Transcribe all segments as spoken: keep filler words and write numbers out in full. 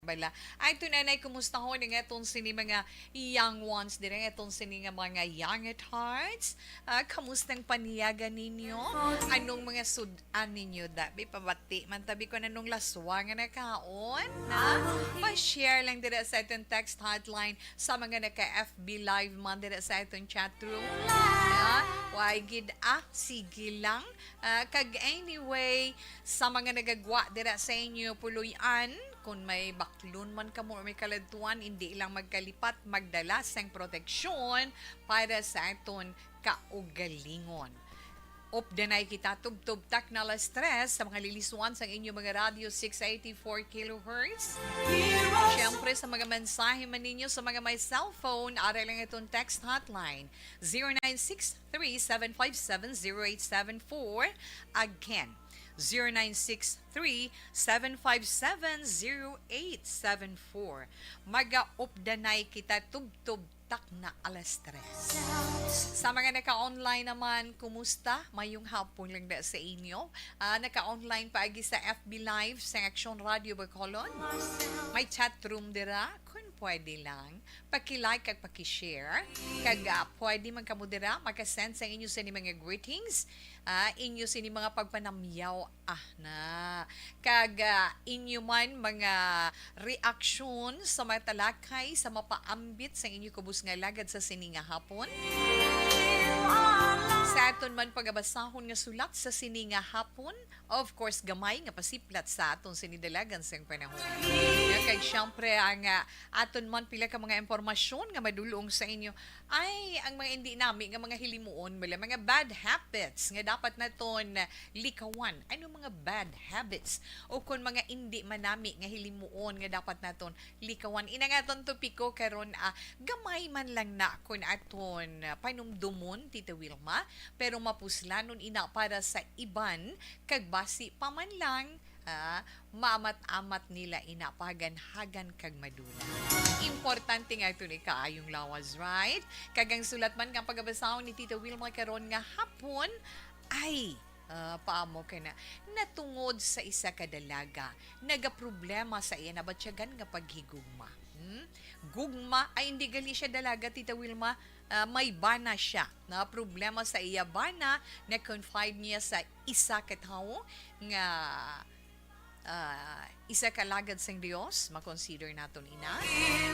bala. Ay, tunanay, kumusta ho nga aton sini mga young ones diri, nga aton sini nga mga young at hearts? Ah, kamustang paniyagan ninyo? Anong mga sud-an ninyo? Dabi, pabati man tabi ko nanong laswa nga nakaon, na? Pa-share lang dira sa aton text hotline sa mga naka-F B Live man dira sa aton chat room. Na? Why gid, ah, sige lang. Ah, kag anyway, sa mga nagagwa dira sa inyo puloy-an, kung may baklon man kamo or may kaladtuan, hindi lang magkalipat, magdala sang proteksyon para sa aton kaugalingon. Updanay kita tubtob takna alas tres sa mga lilisuan sang inyo mga radyo six eighty-four kilohertz. Siyempre, sa mga mensahe man ninyo sa mga may cellphone, ara lang itong text hotline, zero nine six three seven five seven zero eight seven four. Again, zero nine six three seven five seven zero eight seven four. Magaupdanay kita tubtob takna alas tres. Sa mga naka-online naman, kumusta? Mayong hapon lang da sa inyo. Ah, naka-online paagi sa F B Live sa Action Radio Bacolod. May chat room dira, kung pwede lang. Paki-like kag paki-share. Kag, ah, pwede man kamo dira maka-send sa inyo sini mga greetings, ah, inyo sini mga pagpanamyaw, ah, na. Kag, ah, inyo man mga reaksyon sa mga talakay sa mapaambit sa inyo kubos nga lagad sa sini nga hapon. Sa aton man pagabasahon nga sulat sa sini nga hapon, of course, gamay nga pasiplat sa aton sini dalagan sang panahon. Nga kag siyempre ang, ah, aton man pila ka mga impormasyon nga madulong sa inyo. Ay, ang mga hindi nami nga mga hilimuon, bala, mga bad habits nga dapat naton likawan. Ano mga bad habits? O kung mga hindi manami nga hilimuon nga dapat naton likawan. Ina nga aton topiko karon, ah, gamay man lang na kung aton, ah, panumdumon, Tita Wilma, pero mapuslanon ina para sa iban, kag basi pa man lang, ah, maamat-amat nila ina paganhagan kag madula. Importante nga ito ni kaayong lawas, right? Kag ang sulat man nga pagabasahon ni Tita Wilma karon nga hapon ay, ah, paamo ka na, natungod sa isa ka dalaga, nagaproblema sa iya nabatyagan nga paghigugma. Hmm? Gugma, ay, hindi gali siya dalaga, Tita Wilma, ah, may bana siya. Na problema sa iya bana, na-confide niya sa isa ka tawo nga, ah, isa ka lagad sang Dios, makonsider naton ina.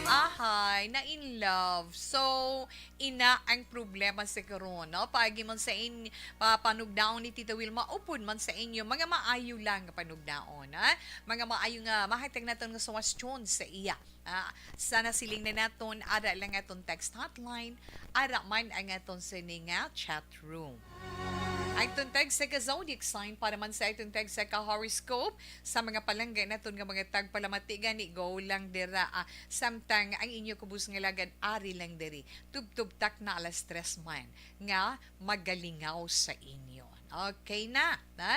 Ahay, na in love. So, ina ang problema sa karon, no? Paagi man sa in-, pa-, panugnaon ni Tita Wilma, upod man sa inyo, mga maayo lang nga panugnaon, ha? Mga maayo nga mahatag naton nga suwastyon sa iya. Ah, sana siling na naton, ara lang aton text hotline, ara man ang aton sini nga chat room. Ang tuntag sa ka-zodiac sign para man sa itong tag sa ka-horoscope, sa mga palangga naton nga mga tagpalamati gani, go lang dira, ah, samtang ang inyo kubos nga lagad ari lang diri. Tubtob takna alas tres man nga magalingaw sa inyo. Okay na, ha?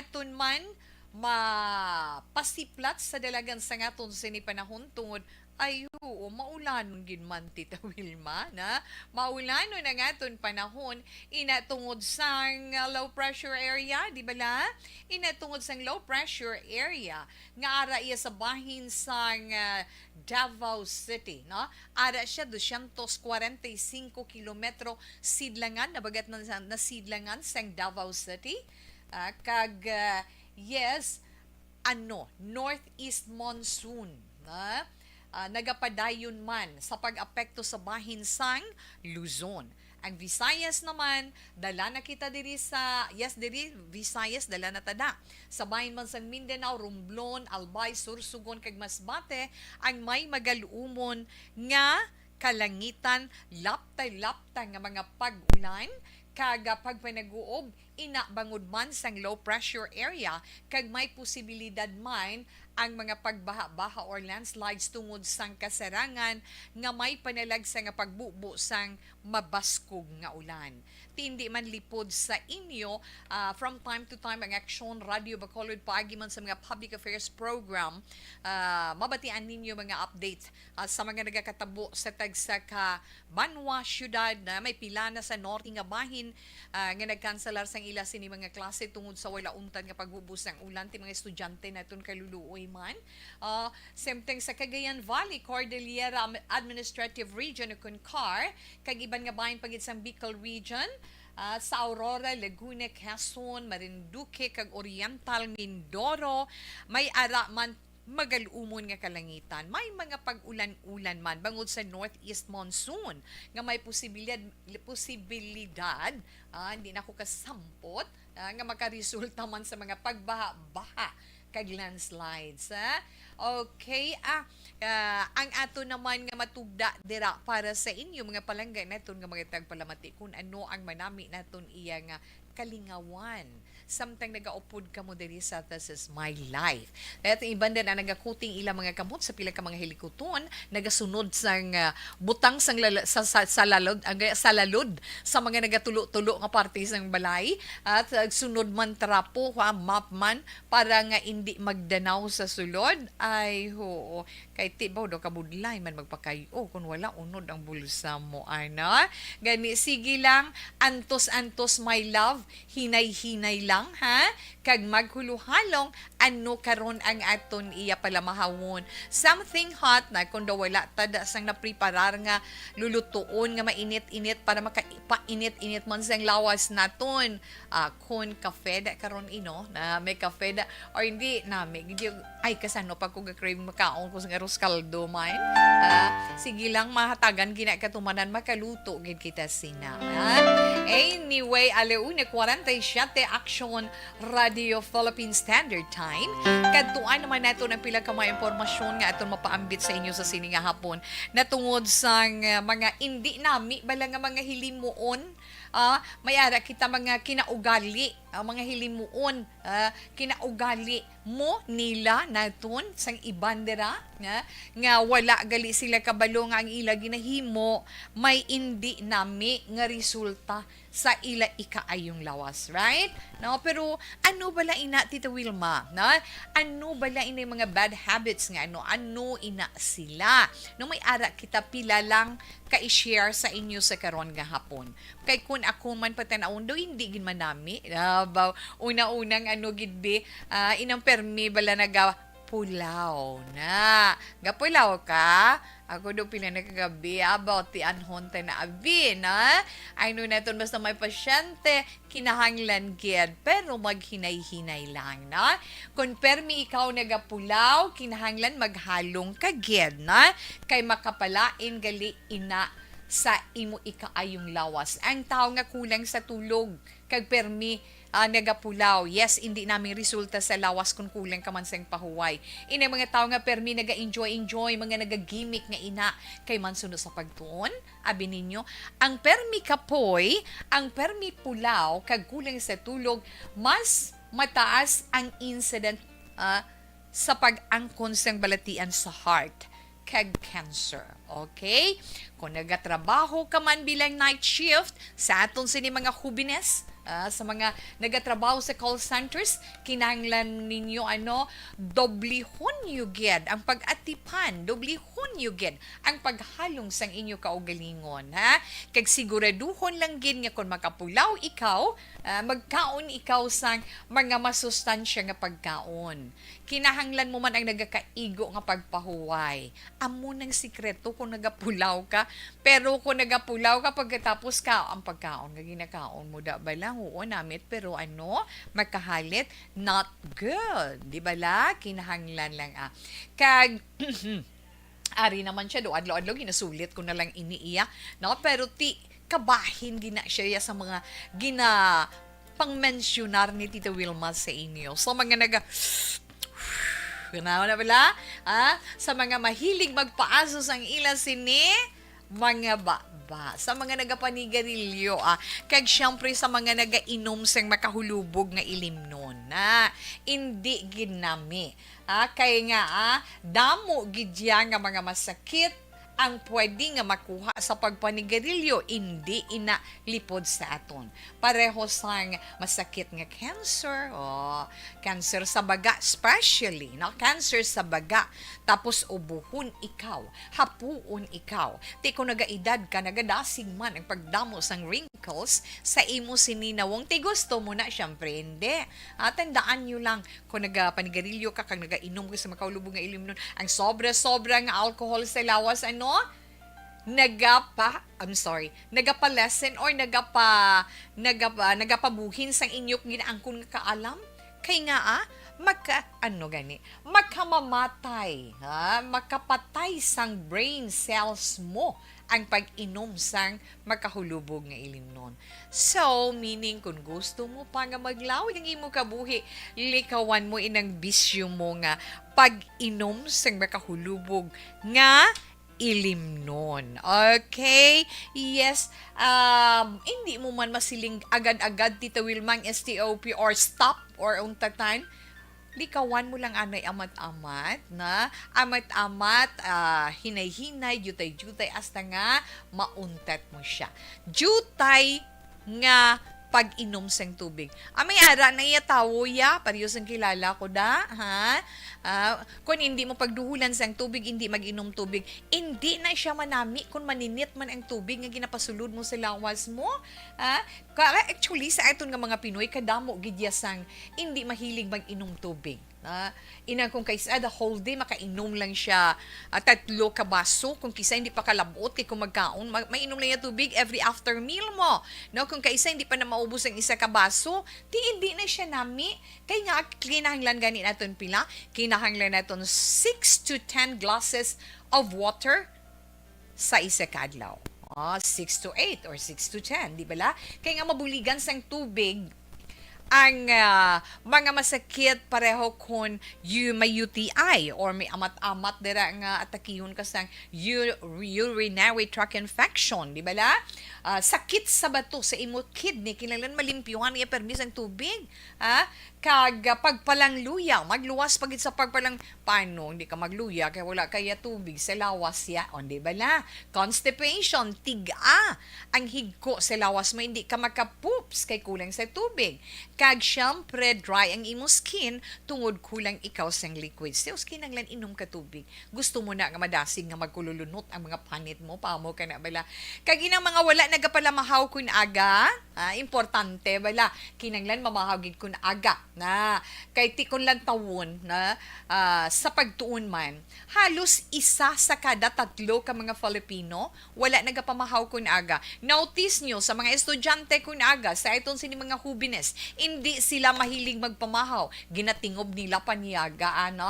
Aton man mapasiplat sa dalagan sa ngaton sini panahon tungod, ay, oo, maulanon gid man, Tita Wilma, na maulanon ang aton panahon, ina tungod sang, uh, low pressure area, di bala? Ina tungod sang low pressure area nga ara iya sa bahin sang, uh, Davao City, no? Ara siya doscientos cuarenta y cinco kilometro sidlangan, nabagat na, na sidlangan sang Davao City. Ah, kag, ah, yes, ano, northeast monsoon, ah, ah, nagapadayon man sa pag-apekto sa bahin sang Luzon. Ang Visayas naman, dala na kita diri sa, yes, diri, Visayas, dala na tada. Sa bahin man sang Mindanao, Romblon, Albay, Sorsogon, kag Masbate, ang may magal-umon nga kalangitan, laptay-laptay nga mga pag-ulan, kag, ah, pagpanaguob, ina bangod man sang low pressure area, kag may posibilidad man ang mga pagbaha-baha or landslides tungod sang kasarangan nga may panalagsa nga pagbubo sang mabaskog nga ulan. Ti hindi man lipod sa inyo, ah, from time to time ang Aksyon Radio Bacolod paagi man sa mga public affairs program, ah, mabatian ninyo mga update, ah, sa mga nagakatabo sa tagsa ka banwa, syudad, na may pila na sa norte nga bahin, ah, nga nagkanselar sang ila sini mga klase tungod sa wala untat nga paghubos sang ulan ti mga estudyante naton kaluluoy man. Ah, samtang sa Cagayan Valley, Cordillera Am-, Administrative Region o kon CAR, kag iban nga bahin pa gid sang Bicol Region, ah, sa Aurora, Laguna, Quezon, Marinduque, kag Oriental Mindoro, may ara man magalumon nga kalangitan. May mga pag-ulan-ulan man bangod sa northeast monsoon nga may posibilidad, posibilidad, ah, hindi na ako kasampot, ah, nga makaresulta man sa mga pagbaha-baha kag landslides, ha? Okay, ah, ah, ang ato naman nga matugda dira para sa inyo, mga palangga naton nga mga tagpalamati, kung ano ang manami naton iya nga kalingawan. Samtang nagaupod kamo diri sa This Is My Life. Dapat iban din ang nagakuting ilang mga kamot sa pila ka mga hilikuton, nagasunod sang, ah, butang sang lala-, sa, sa, sa lalod, ang, sa lalod sa mga nagatulo-tulo nga parte sang balay, at, ah, sunod man trapo, ha, mop man, para nga indi magdanaw sa sulod. Ay, hoo. Kay ti ba daw kabudlay man magpakayo kung wala unod ang bulsa mo, ana? Gani, sige lang, antos-antos, my love, hinay-hinay lang, ha? Kag maghuluhalong, ano karon ang aton iya palamahawon? Something hot na, kung daw wala ta da sang napreparar nga lulutuon nga mainit-init para maka-, painit-init man sang lawas naton. Ah, kon kafe da karon, ino, na may kafe da, or hindi, nami gid yung, ay, kasano pa ko ga-crave makaon ko sa arroz caldo man. Ah, sige lang, mahatagan gina katumanan, makaluto gid kita sina. Ah, anyway, alauna kwarenta y siete, Aksyon Radio Philippine Standard Time. Kadtuan naman nato ang pila ka mga impormasyon nga aton mapaambit sa inyo sa sini nga hapon. Natungod sang, ah, mga indi nami bala nga mga hilimuon, ah, may ara kita mga kinaugali, ah, mga hilimuon, ah, kinaugali mo, nila, naton, sang iban dira, nga, nga wala gali sila kabalo nga ang ila ginahimo may indi nami nga resulta sa ila ikaayong lawas, right? No, pero ano bala ina, Tita Wilma, no? Ano bala ina yung mga bad habits nga ano? Ano ina sila? No, may ara kita pila lang ka i-share sa inyo sa karon nga hapon. Kay kun ako man patanawon do, hindi gid manami. Ah, ba, una-unang ano gid bi, ah, inang permi bala naga pulaw na. Gapulaw ka? Ako do pila na kagabi, about the anhon ta na abi, na? Ay, no, naton basta may pasyente, kinahanglan gid, pero maghinay-hinay lang, na? Kung permi ikaw nagapulaw, kinahanglan maghalong ka gid, na? Kay makapalain gali ina sa imo ikaayong lawas. Ang tawo nga kulang sa tulog, kag permi, ah, nagapulaw. Yes, hindi namin resulta sa lawas kung kulang ka man sang pahuway. Inang mga tawo nga permi naga-enjoy-enjoy, mga nagagimik nga ina, kay man suno sa pagtuon, abi ninyo, ang permi kapoy, ang permi pulaw, kag kulang sa tulog, mas mataas ang incident, ah, sa pag-angkon sang balatian sa heart kag cancer. Okay? Kung nagatrabaho ka man bilang night shift, sa aton sini mga hubines, ah, sa mga nagatrabaho sa call centers, kinahanglan ninyo, ano, doblihon niyo gid ang pag-atipan, doblihon niyo gid ang paghalong sang inyo kaugalingon, ha? Kag siguraduhon lang gid nga kung makapulaw ikaw, ah, magkaon ikaw sang mga masustansya nga pagkaon. Kinahanglan mo man ang nagakaigo nga pagpahuway. Amo nang sikreto kung nagapulaw ka. Pero kung nagapulaw ka pagkatapos ka, ang pagkaon nga ginakaon mo da bala, oo, namit, pero ano, makahalit, not good. Di bala? Kinahanglan lang, ah. Kag, ari naman siya, do, adlaw-adlaw, ginasulit ko na lang ini iya. No? Pero ti, kabahin gina siya ya sa mga gina pangmensyonar ni Tita Wilma sa inyo. Sa mga naga-, Kunaon na bala? Ah, sa mga mahilig magpaaso sang ila sini, mga baba. Sa mga nagapanigarilyo, ah, kag siyempre sa mga nagainom sang makahulubog nga ilimnon, na indi gid nami. Ah, kay nga, ah, damo gid ya nga mga masakit ang pwede nga makuha sa pagpanigarilyo, indi ina lipod sa aton. Pareho sang masakit nga cancer, oh, cancer sa baga, especially, no? Cancer sa baga, tapos ubuhon ikaw, hapuon ikaw. Ti kung nagaedad ka, nagadasig man ang pagdamo sang wrinkles sa imo sini nawong. Ti gusto mo na, syempre, hindi. Ah, tandaan nyo lang, kung nagapanigarilyo ka, kag nagainom ka sa makahulubog nga ilimnon, ang sobra-sobra nga alcohol sa lawas, ano? Nagapa, I'm sorry, nagapa-lessen or nagapa, nagapa, nagapabuhin sang inyo ginaangkon nga kaalam. Kay nga, ah, maka, ano gani, makamamatay, ha? Makapatay sang brain cells mo ang pag-inom sang makahulubog nga ilimnon. So, meaning, kung gusto mo pa nga maglawig ang imo kabuhi, likawan mo inang bisyo mo nga pag-inom sang makahulubog nga ilimnon. Okay? Yes. Um, hindi mo man masiling agad-agad, Tita Wilma, ang S T O P or stop or untatan. Likawan mo lang anay amat-amat na, amat-amat, ah, hinay-hinay, jutay-jutay, hasta nga mauntat mo siya. Jutay nga pag-inom sang tubig. Ah, may ara na iya tawo ya, pareho sang kilala ko da, ha? Ah, kung hindi mo pagduhulan sang tubig, hindi mag-inom tubig. Hindi na siya manami kung maninit man ang tubig nga ginapasulod mo sa lawas mo, ha? Ka-, actually, sa aton nga mga Pinoy, kadamo gid ya sang hindi mahilig mag-inom tubig. Ah, ina kung kaisa, the whole day, makainom lang siya, ah, tatlo ka baso. Kung kisa, hindi pa kalabot, kay kung magkaon, ma-, mainom lang niya tubig every after meal mo. No, kung kaisa, hindi pa na maubos ang isa ka baso, ti hindi na siya nami. Kay nga, kinahanglan gani naton pila? Kinahanglan naton six to ten glasses of water sa isa ka adlaw. Ah, six to eight or six to ten, di bala? Kay nga mabuligan sang tubig ang, ah, mga masakit pareho kon you may U T I or may amat-amat dira nga atakihon ka sang u-, urinary tract infection, di bala? Ah, sakit sa bato sa imo kidney, kinahanglan malimpyuhan niya permi sang tubig, ha? Kag, ah, pagpalangluya, magluwas pa gid sa pagpalang-, paano hindi ka magluya kay wala kaya tubig sa lawas ya, o, di bala? Constipation, tig-a ang higko sa lawas mo, hindi ka maka-poops kay kulang sa tubig. Kag, syempre, dry ang imo skin tungod kulang ikaw sang liquid. So, kinahanglan inom ka tubig. Gusto mo na nga madasig nga magkululunot ang mga panit mo, pamo ka na bala? Kag inang mga wala nagapalamahaw kun aga, ah, importante bala, kinahanglan mamahaw gid kun aga na. Kay ti kon lantawon na, ah, sa pagtuon man, halos isa sa kada tatlo ka mga Filipino wala nagapamahaw kun aga. Notice nyo, sa mga estudyante kun aga, sa iton sini mga hubines, hindi sila mahilig magpamahaw. Ginatingob nila paniaga, ano?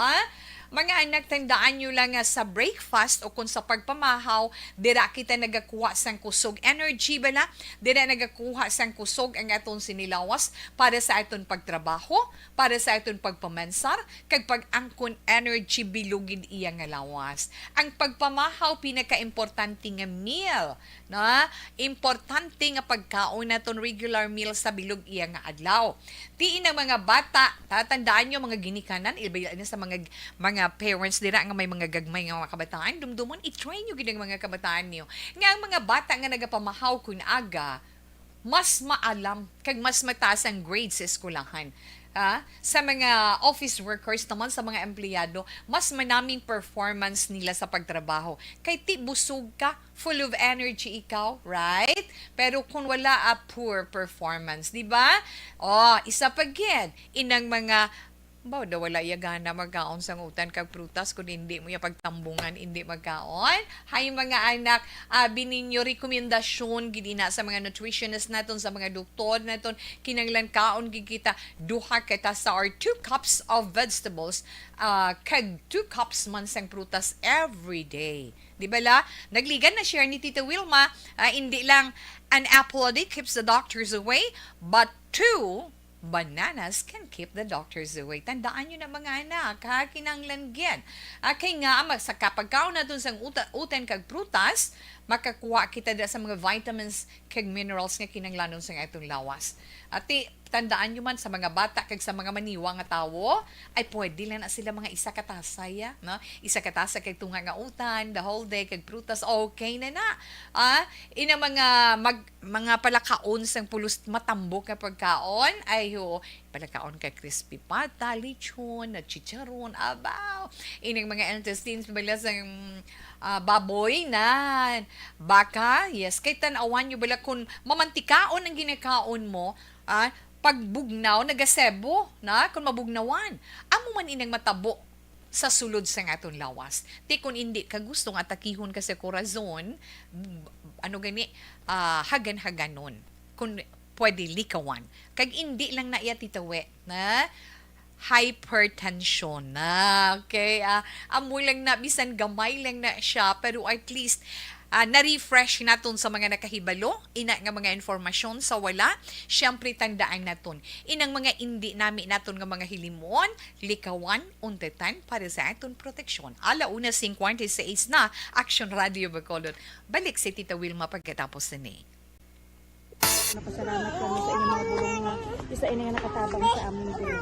Mga anak, tandaan nyo lang nga sa breakfast o kung sa pagpamahaw, dira kita nagakuha sang kusog energy bala, dira nagakuha sang kusog ang aton sinilawas para sa aton pagtrabaho, para sa aton pagpamansar, kag pag-angkon energy bilog gid iya nga lawas. Ang pagpamahaw pinakaimportante nga meal, no? Importante nga pagkaon naton regular meal sa bilog iya nga adlaw. Ti inang mga bata, tatandaan nyo, mga ginikanan, iba na sa mga, mga parents dira nga may mga gagmay nga mga kabataan, dumdumon, i-train nyo gid ang mga kabataan niyo nga ang mga bata nga nagapamahaw kun aga, mas maalam kag mas mataas ang grade sa eskwelahan. Ah, sa mga office workers naman, sa mga empleyado, mas manaming performance nila sa pagtrabaho. Kay ti busog ka, full of energy ikaw, right? Pero kung wala, a poor performance, di ba? Oh, isa pa gid, inang mga, baw daw wala iya gana magkaon sang utan kag prutas, kung hindi mo iya pagtambungan, hindi magkaon. Hay mga anak, abi ninyo rekomendasyon gid ina sa mga nutritionist naton, sa mga doktor naton, kinahanglan kaon gid kita duha ka tasa or two cups of vegetables, ah, kag two cups man sang prutas every day. Di ba la? Nagligan na share ni Tita Wilma, ah, hindi lang an apple a day keeps the doctors away, but two bananas can keep the doctors away. Tandaan nyo na, mga anak, ha? Kinahanglan gid. Ah, kay nga, mag-, sa kapagkaon naton sang uta-, utan kag prutas, makakuha kita dira sa mga vitamins kag minerals nga kinahanglanon sa atong lawas. At ti-, tandaan nyo man, sa mga bata kag sa mga maniwa nga tawo, ay pwede lang na sila mga isa ka tasa, ya, no? Isa ka tasa kag tunga nga utan, the whole day, kag prutas, okay na na. Ah, inang mga mag-, mga palakaon sang pulos matambok nga pagkaon, ay, oo, palakaon ka crispy pata, lechon, na chicharon, abaw. Ining mga intestines bala sang, ah, baboy na baka, yes, kay tan-awan nyo bala kung mamantikaon ang ginakaon mo, ah, pag bugnaw, nagasebo na, kung mabugnawan. Amo man inang matabo sa sulod sa aton lawas. Ti kung indi ka gusto nga atakihon ka sa korazon, b-, ano gani, ah, hagan-haganon. Kung pwede, likawan. Kag indi lang na iya titawi na hypertension na. Okay? Ah, amo lang na, bisan gamay lang na siya, pero at least, ah, na-refresh naton sa mga nakahibalo, ina nga mga informasyon sa wala. Siyempre, tandaan naton, inang mga indi nami naton nga mga hilimon, likawan, untetan para sa aton proteksyon. Ala una cincuenta y seis na, Action Radio Bacolod. Balik si Tita Wilma pagkatapos ni. Napasalamat kami sa inyong mga bulong nga isa ini nga nakatabang sa amon diri.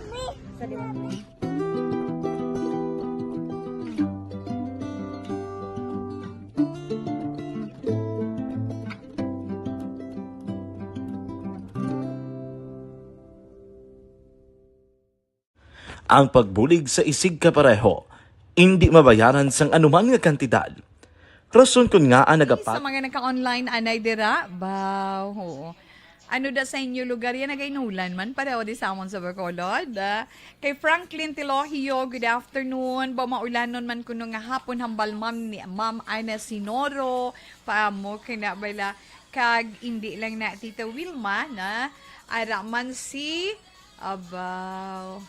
Sa liwanag. Ang pagbulig sa isig kapareho, indi mabayaran sang anuman nga kantidad. Rason kon ngaa nagapati. Sa mga naka-online, anay dira, baw, oo. Ano da sa inyo lugar yan? Nagainulan man, pareho di sa amon sa Bacolod, ah. Kay Franklin Tilogio, good afternoon. Ba, maulanon man kuno nga hapon, hambal, ma'am, ni Ma'am Ana Sinoro, paamo kay na bala. Kag indi lang na, Tita Wilma, na ara man si Abaw.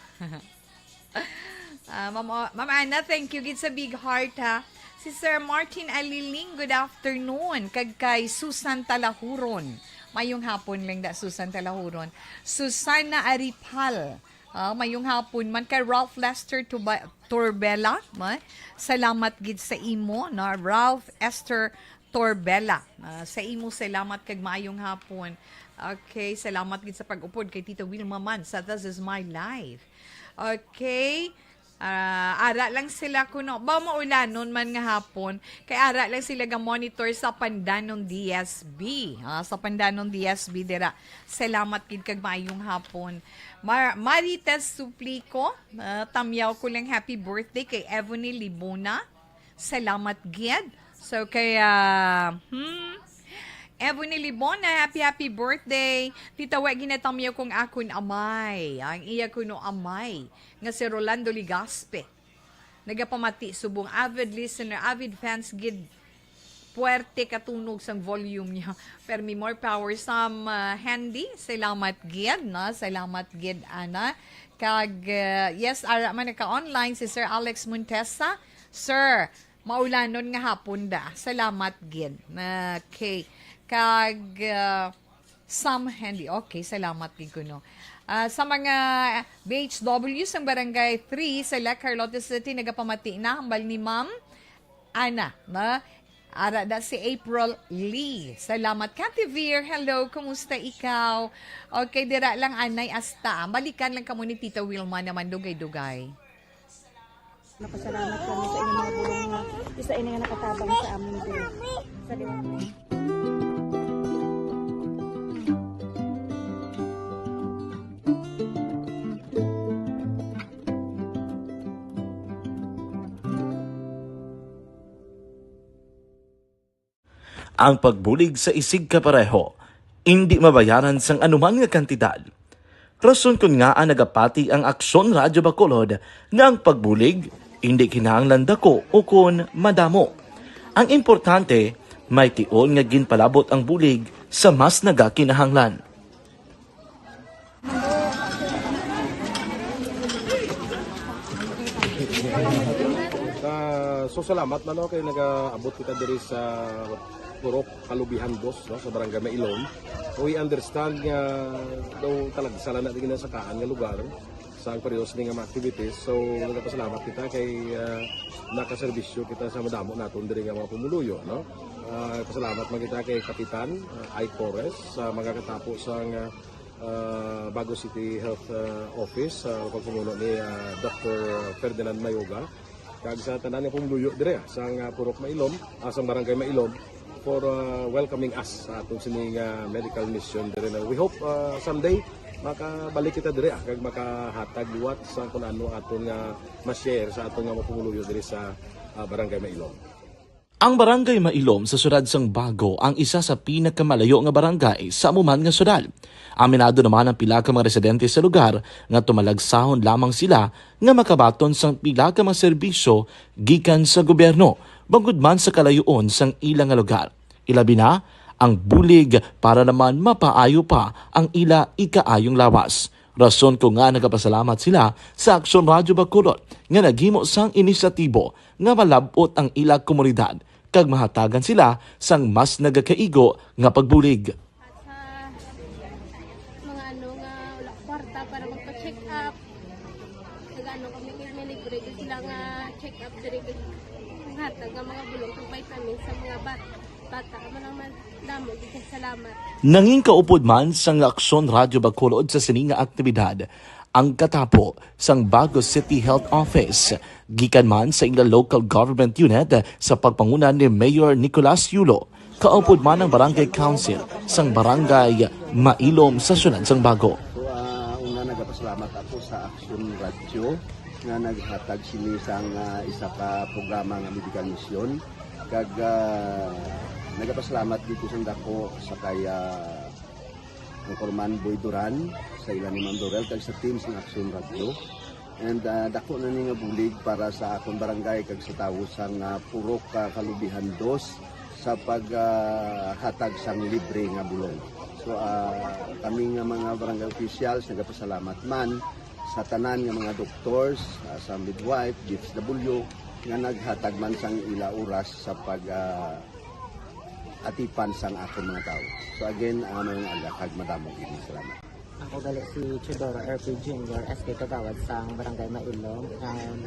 Ah, Ma'am, O-, Ma'am Ana, thank you gid sa big heart, ha. Si Sir Martin Aliling, good afternoon. Kag kay Susan Talahuron. Mayong hapon lang da, Susan Talahuron. Susana Aripal. Ah, mayong hapon man kay Ralph Lester Tuba-, Torbella, ma-, salamat gid sa imo, no? Ralph Esther Torbella. Ah, sa imo, salamat kag maayong hapon. Okay, salamat gid sa pag-upod kay Tita Wilma man sa This Is My Life. Okay. Ah, ara lang sila kuno. Ba, maulanon man nga hapon. Kay ara lang sila ga monitor sa Pandanon D S B. Ah, sa Pandanon D S B dira. Salamat gid kag maayong hapon. Mar-, Marites Suplico, ah, tamyaw ko lang happy birthday kay Evony Libona. Salamat gid. So, kaya, hmm, Ebony Libona, happy, happy birthday. Tita, wa ginatamyaw kong akon amay. Ang iya kuno amay, nga si Rolando Ligaspe. Nagapamati subong avid listener, avid fans gid. Puwerte katunog sang volume niya. Permi more power, Sam, ah, Handy. Salamat gid, no? Salamat gid, ana. Kag, ah, yes, ara man naka-online si Sir Alex Montesa. Sir, maulanon nga hapon da. Salamat gid. Okay. Kag, ah, Sam Handy. Okay, salamat gid kuno. Ah, sa mga B H W sang Barangay three sa La Carlota City, nagapamati na hambal ni Ma'am Ana, na ara da si April Lee. Salamat, Cathy Veer. Hello, kumusta ikaw? Okay, dira lang, anay, asta. Balikan lang kamo ni Tita Wilma naman, dugay-dugay. Napasalamat kami sa inyong mga bulong nga isa ini nga nakatabang sa amon diri. Sa liwanag. Ang pagbulig sa isig kapareho, indi mabayaran sang anuman nga kantidad. Rason kon ngaa nagapati ang Aksyon Radyo Bacolod nga ang pagbulig indi kinahanglan dako ukon madamo. Ang importante, may tion nga ginpalabot ang bulig sa mas nagakinahanglan. Ah, so, salamat man, no, kay nagaabot kita diri sa Purok Kalubihan Dos, no, sa Barangay Mailom. We understand nga daw talagsa lang na di ginasakaan nga lugar sa ang pareho sini nga mga activities. So, nagapasalamat kita kay, ah, nakaserbisyo kita sa madamo naton diri nga mga pumuluyo, no? Ah, pasalamat man kita kay Kapitan, ah, Ike Torres, sa mga katapo sang, ah, ah, Bago City Health, ah, Office, sa pagpamuno ni, ah, Doctor Ferdinand Mayoga, kag sa tanan nga pumuluyo dire, ah, sang, ah, Purok Mailom, ah, sang Barangay Mailom, for, ah, welcoming us sa aton sining, ah, medical mission dire na we hope, ah, someday makabalik kita dire, ah, kag makahatag liwat sa kung ano aton nga ma-share sa aton nga mga pumuluyo dire sa, ah, Barangay Mailom. Ang Barangay Mailom sa siyudad sang Bago ang isa sa pinakamalayo nga barangay sa amo man nga siyudad. Aminado naman ang pila ka mga residente sa lugar nga tumalagsahon lamang sila nga makabaton sang pila ka mga serbisyo gikan sa gobyerno, bangod man sa kalayoon sang ila nga lugar. Ilabi na ang bulig para naman mapaayo pa ang ila ikaayong lawas. Rason ko nga nagapasalamat sila sa Aksyon Radyo Bacolod nga naghimo sang inisyatibo nga malab-ot ang ila komunidad kag mahatagan sila sang mas nagakaigo nga pagbulig. At sa mga ano nga wala kwarta para magpa-check up, nag-ano kami, may libre gyud sila nga check up diri, kag hatag nga mga bulong kag vitamins sa mga bat-, bata. Amo lang man, damo gyud kay salamat. Nangin kaupod man sang Aksyon Radyo Bacolod sa sini nga aktibidad ang katapo sang Bago City Health Office, gikan man sa ila local government unit sa pagpanguna ni Mayor Nicolas Yulo. Kaupod man ang Barangay Council sang Barangay Mailom sa siyudad sang Bago. So, ah, una, nagapasalamat ako sa Aksyon Radyo nga naghatag sini sang, ah, isa ka programa nga medical mission. Kag, ah, nagapasalamat dito sa dako sa kay, ah, Anchorman Boy Duran, sa ila ni Ma'am Dorel, kag sa team sang Aksyon Radyo. And, ah, dako na ni nga bulig para sa akon barangay kag sa tawo sang, ah, Purok, ah, Kalubihan Dos sa pag, ah, hatag sang libre nga bulong. So, ah, kami nga mga barangay officials nagapasalamat man sa tanan nga mga doctors, ah, sa midwife, D S W, nga naghatag man sang ila oras sa pag, ah, atipan sang akon mga tawo. So again, ah, mayong aga kag madamo gid nga salamat. Ako gali si Teodoro R P Junior, S K Kagawad sang Barangay Mailom. Um,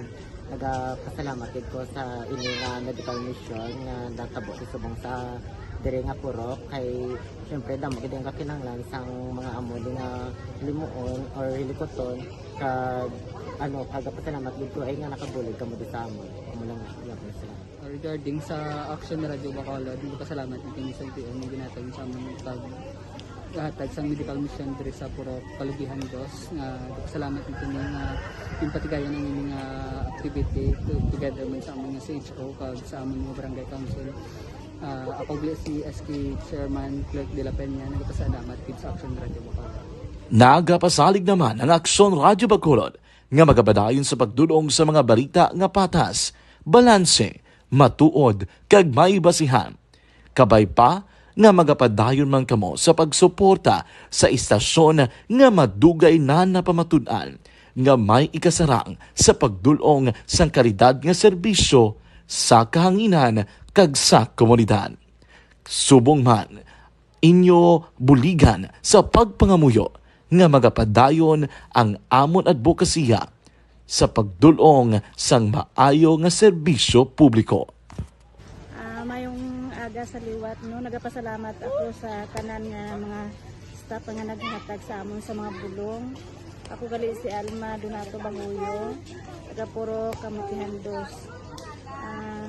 nagapasalamat gid ko sa ini nga medical mission nga natabo sa subong sa diri nga purok. Kay, syempre, damo gid ang kakinahanglan sang mga amo di nga limuon or hilikuton. Kag, ano, nagapasalamat gid ko ay nga nakabulig kamo di sa amon. Amo lang, iya ko sila. Regarding sa Action Radio Bacolod, nagpasalamat gid kami sa L T O nga ginhatag sa amon pag hatag sang medical mission diri sa Purok Kalubihan Dos, nga nagpasalamat gid kami nga ginpatigayon ang ini nga activity to-, together man sa amon nga C H O kag sa amon nga barangay council. Ah, ako gali si S K Chairman Clerk de la Peña, nagpasalamat gid sa Action Radio Bacolod. Nagapasalig naman ang Aksyon Radio Bacolod nga magapadayon sa pagdul-ong sa mga balita nga patas, balanse, matuod, kag may basihan. Kabay pa nga magapadayon man kamo sa pagsuporta sa istasyon nga madugay na napamatud-an nga may ikasarang sa pagdul-ong sang kalidad nga serbisyo sa kahanginan kag sa komunidad. Subong man, inyo buligan sa pagpangamuyo nga magapadayon ang amon adbokasiya sa pagdul-ong sang maayo nga serbisyo publiko. Ah, mayong aga sa liwat, no? Nagapasalamat ako sa tanan nga mga staff nga naghatag sa amon sa mga bulong. Ako gali si Alma Donato Banguyo, taga Purok Kamutihan Dos. Ah,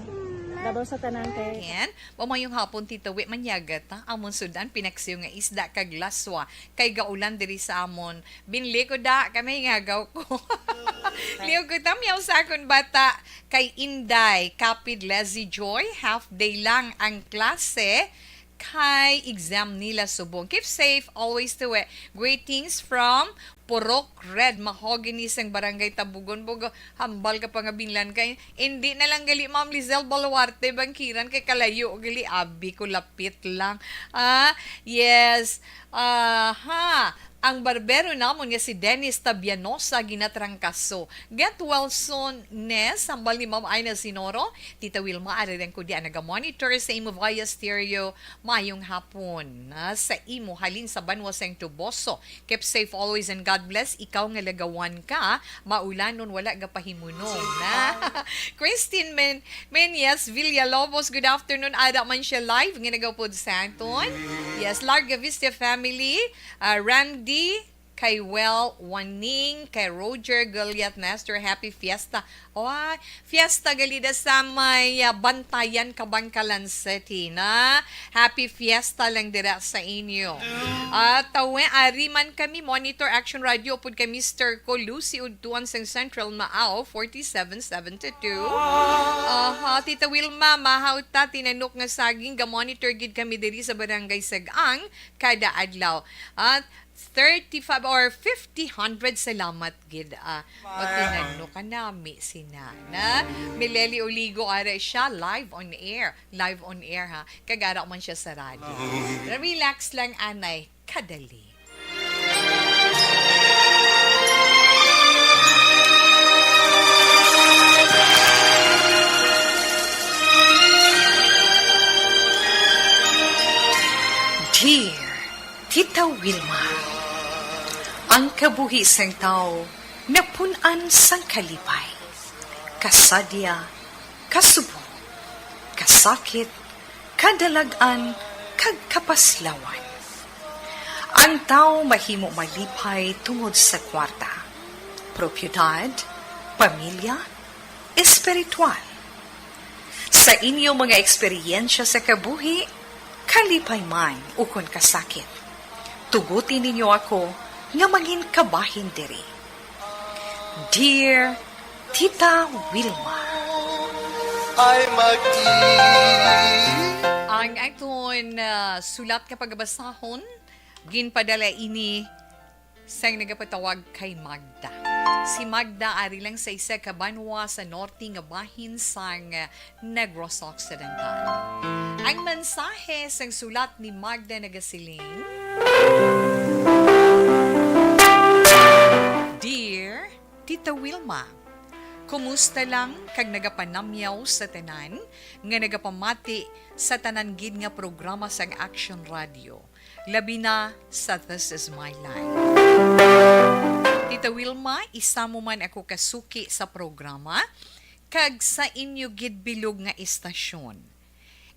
labaw sa tanan kay Again, mamayong hapon, Tita Wi. Manyaga ta, amon sudan, pinaksiw nga isda kag laswa, kay gaulan diri sa amon. Binli ko da, kami ngagaw ko. Liw ko ta, miyaw sa akon bata. Kay Inday, kapid Lazy Joy, half day lang ang klase. Kay exam nila subong. Keep safe always to it. Greetings from Purok Red Mahogany sang Barangay Tabugon, Bogo. Hambal ka pa nga binlan kay, hindi na lang gali, Ma'am Lizelle Baluarte, bangkiran kay kalayo gali, abi ko, lapit lang. Ah, yes. Aha. Ang barbero namon nga si Dennis Tabianosa ginatrangkaso. Get well soon, Nes, hambal ni Ma'am Ina Sinoro. Tita Wilma, ari lang ko di ang naga-monitor sa imo via stereo. Mayong hapon, ah, sa imo halin sa banwa sang Toboso. Keep safe always and God bless. Ikaw nga lagawan ka, maulanon wala gapahimunong na. Christine Men Menyes Villalobos, good afternoon. Ada man siya live nga nagapod sa aton. Yes, Larga Vista family, ah, Randy, kay Well Waning, kay Roger Goliath Nestor, happy fiesta. Oh, fiesta gali da sa may, ah, Bantayan, Kabankalan City na. Happy fiesta lang dira sa inyo. At tawe, ari man kami, Monitor Action Radio, upod kay Mister ko, Lucy Udtuan sang Central Maaw, forty-seven seventy-two. Aha, Tita Wilma, mahaw ta, tinanok nga saging, ga-monitor gid kami diri sa Barangay Sag-ang kada adlaw. At thirty-five or fifty, hundred, salamat gid, ah. O, tinanok ka nami, sina na. Mileli Oligo, ara siya, live on air. Live on air, ha. Kag ara man siya sa radyo. Relax lang, anay. Kadali. Dear Tita Wilma, ang kabuhi sang tawo napun-an sang kalipay, kasadya, kasubo, kasakit, kadalag-an, kag kapaslawan. Ang tawo mahimo malipay tungod sa kwarta, propiedad, pamilya, espiritual. Sa inyo mga eksperyensya sa kabuhi, kalipay man ukon kasakit, tuguti ninyo ako nga mangin kabahin diri. Dear Tita Wilma. Ay mag-, ang aton, ah, sulat nga pagabasahon, ginpadala ini sang nagapatawag kay Magda. Si Magda ari lang sa isa ka banwa sa norte nga bahin sang Negros Occidental. Ang mensahe sang sulat ni Magda nagasiling, Dear Tita Wilma, kumusta lang kag nagapanamyaw sa tanan nga nagapamati sa tanan gid nga programa sang Action Radio, labi na sa This Is My Life. Tita Wilma, isa mo man ako kasuki sa programa kag sa inyo gid bilog nga istasyon.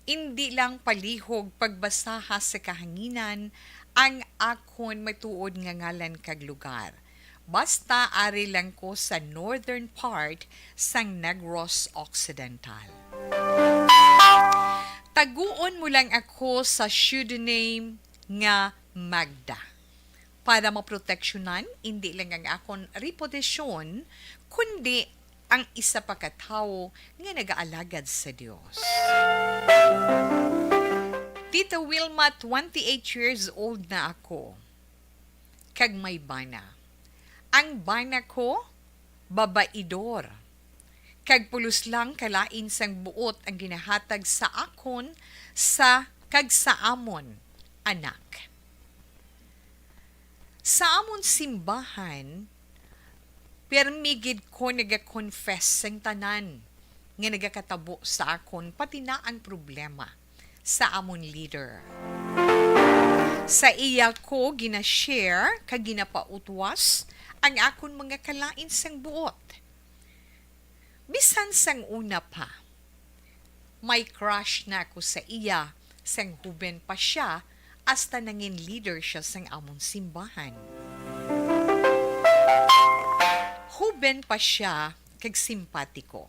Indi lang palihog pagbasaha sa kahanginan ang akon matuod nga ngalan kag lugar. Basta ari lang ko sa northern part sang Negros Occidental. Taguon mo lang ako sa pseudonym nga Magda, para maproteksyonan indi lang ang akon reputasyon, kundi ang isa pa ka tawo nga nagaalagad sa Dios. Tita Wilma, twenty-eight years old na ako, kag may bana. Ang bana ko, babaidor, kag pulos lang kalain sang buot ang ginahatag sa akon sa, kag sa amon anak. Sa amon simbahan, pirmi gid ko naga-confess sang tanan nga nagakatabo sa akon, pati na ang problema sa amon leader. Sa iya ko gina-share kag ginapautwas ang akon mga kalain sang buot. Bisan sang una pa, may crush na ako sa iya sang huben pa siya, hasta nangin leader siya sang amon simbahan. Huben pa siya kag simpatiko.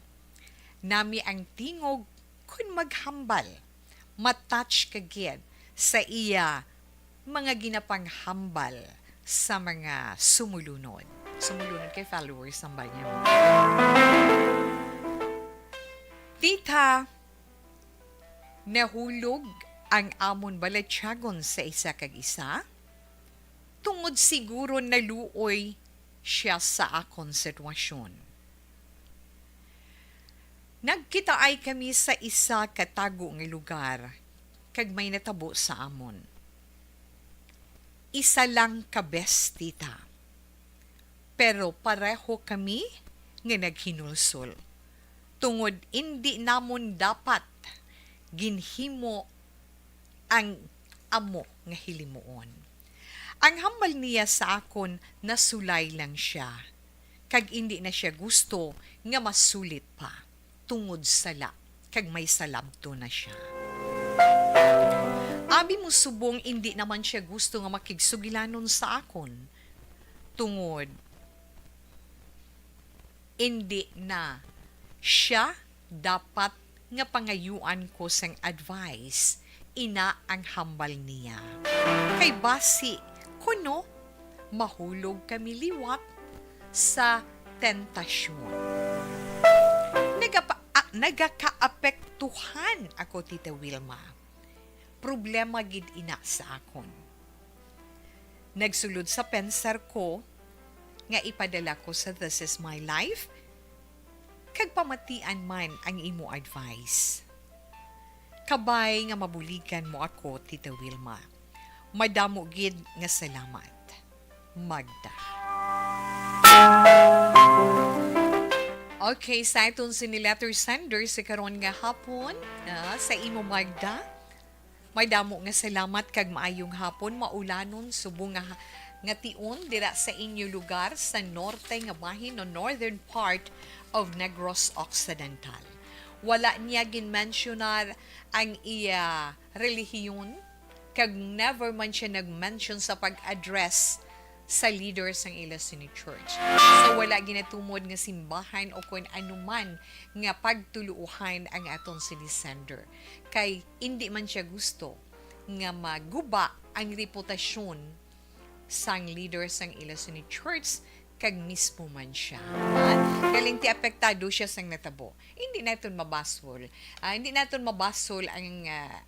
Nami ang tingog kon maghambal. Ma-touch ka gid sa iya mga ginapanghambal sa mga sumulunod. Sumulunod kay followers ang banya mo. Tita, nahulog ang amon balatyagon sa isa kag isa, tungod siguro naluoy siya sa akon sitwasyon. Nagkitaay kami sa isa ka tago nga lugar, kag may natabo sa amon. Isa lang ka bes, tita. Pero pareho kami nga naghinulsol, tungod indi namon dapat ginhimo ang amo nga hilimuon. Ang hambal niya sa akon, nasulay lang siya, kag indi na siya gusto nga masulit pa tungod sala, kag may salabton na siya. Abi mo subong, indi naman siya gusto nga makigsugilanon sa akon, tungod indi na siya dapat nga pangayuan ko sang advice, ina ang hambal niya. Kay basi, kuno, mahulog kami liwat sa tentasyon. Nagapa-, ah, nagakaapektuhan ako, Tita Wilma. Problema gid ina sa akon. Nagsulod sa pensar ko nga ipadala ko sa This Is My Life, kag pamatian man ang imo advice. Kabay nga mabuligan mo ako, Tita Wilma. Madamo gid nga salamat. Magda. Okay, sa aton sini letter sender sa karon nga hapon, ah, sa imo, Magda. Madamo nga salamat kag maayong hapon, maulanon subong nga, nga tion dira sa inyo lugar sa norte nga bahin o northern part of Negros Occidental. Wala niya ginmensyonar ang iya relihiyon, kag never man siya nag-mention sa pag-address sa leader sang ila sini church. So, wala ginatumod nga simbahan o kon anuman nga pagtuluohan ang aton sini sender. Kay indi man siya gusto nga maguba ang reputasyon sang leader sang ila sini church, kag mismo man siya. Ha? Galing ti apektado siya sang natabo. Hindi naton mabasol. Ah, hindi naton mabasol ang, ah,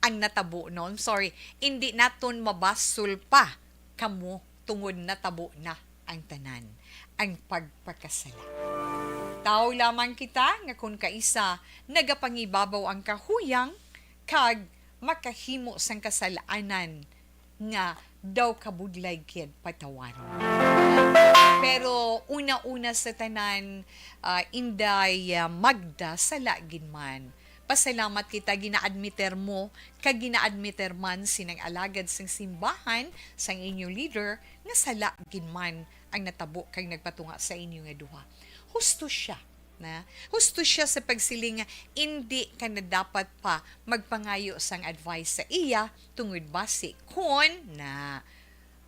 ang natabo, no? I'm sorry. Hindi naton mabasol pa kamo tungod natabo na ang tanan, ang pagpakasala. Tawo lamang kita nga kon kaisa nagapangibabaw ang kahuyang kag makahimo sang kasalanan nga daw kabudlay gid patawaron. Pero una-una sa tanan, ah, Inday, ah, Magda, sala gid man. Pasalamat kita, gina-admiter mo kag gina-admiter man sining alagad sang simbahan, sang inyo leader, nga sala gid man ang natabo kag nagpatunga sa inyo nga duha. Husto siya, na husto siya sa pagsiling nga indi ka na dapat pa magpangayo sang advice sa iya, tungod basi kon na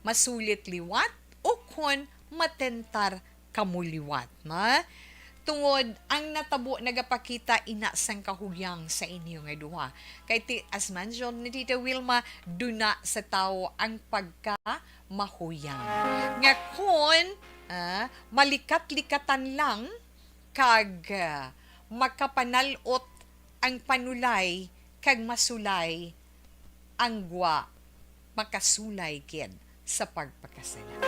masulit liwat o kon matentar kamo liwat, na tungod ang natabo nagapakita ina sang kahuyang sa inyo nga duha. Kay ti-, as mentioned ni Tita Wilma, duna sa tawo ang pagkamahuyang. Nga kon, ah, malikat-likatan lang kag, ah, makapanal-ot ang panulay kag masulay ang gwa, makasulay gid sa pagpakasala.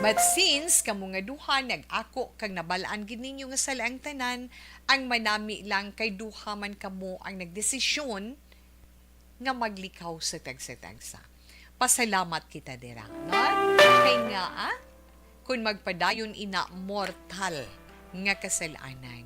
But since kamo nga duha nag-ako kag nabal-an gid ninyo nga sala ang tanan, ang manami lang kay duha man kamo ang nagdesisyon nga maglikaw sa tagsa-tagsa. Pasalamat kita dira, no? Kay nga, ah, kun magpadayon ina mortal nga kasalanan,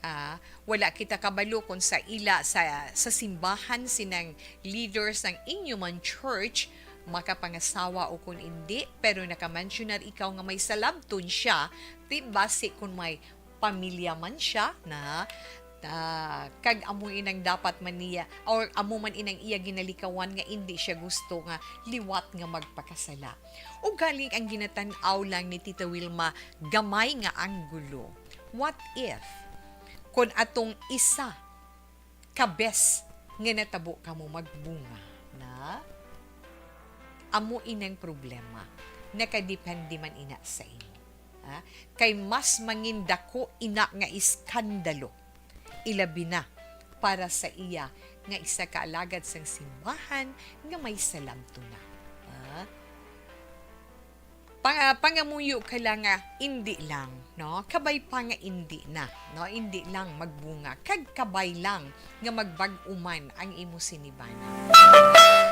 ah, wala kita kabalo kung sa ila, sa, sa simbahan, sinang leaders sang inyo man church, makapangasawa o kun indi, pero naka-mensionar ikaw nga may salabton siya, ti basi kun may pamilya man siya na, ah, kag amo inang dapat man niya, or amo man inang iya ginalikawan nga indi siya gusto nga liwat nga magpakasala. Ugaling ang ginatan-aw lang ni Tita Wilma, gamay nga anggulo. What if, kon atong isa ka bes nga natabo kamo magbunga na? Amo inang problema. Nakadepende man ina sa imo. Ha? Kay mas mangin dako ina nga iskandalo, ilabi na para sa iya nga isa ka alagad sang simbahan nga may salabton na. Ha? Pang-, pangamuyo ka lang nga indi lang, no? Kabay pa nga indi na, no? Indi lang magbunga, kag kabay lang nga magbag-o man ang imo sinibana.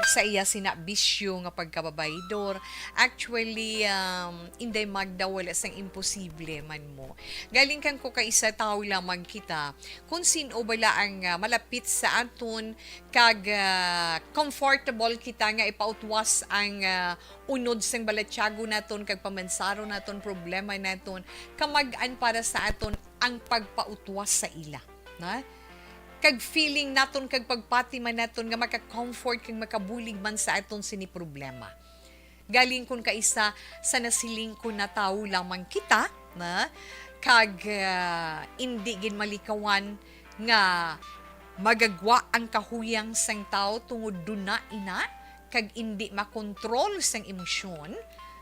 sa iya sina bisyo nga pagkababaydor. Actually, um, Inday Magda, wala sang imposible man mo. Galing kang ko ka isa tawo lamang kita. Kung sin-o bala ang, ah, malapit sa aton, kag, ah, comfortable kita nga ipautwas ang, ah, unod sang balatyagon naton, kag pamansaron naton, problema naton, kamag-an para sa aton ang pagpautwas sa ila, na? Kag feeling naton, kag pagpati man naton nga maka-comfort kag makabulig man sa aton sini problema. Galing kun kaisa sa nasiling ko na tawo lamang kita, na? Kag, ah, indi gid malikawan nga magagwa ang kahuyang sang tawo tungod duna ina, kag indi makontrol sang emosyon.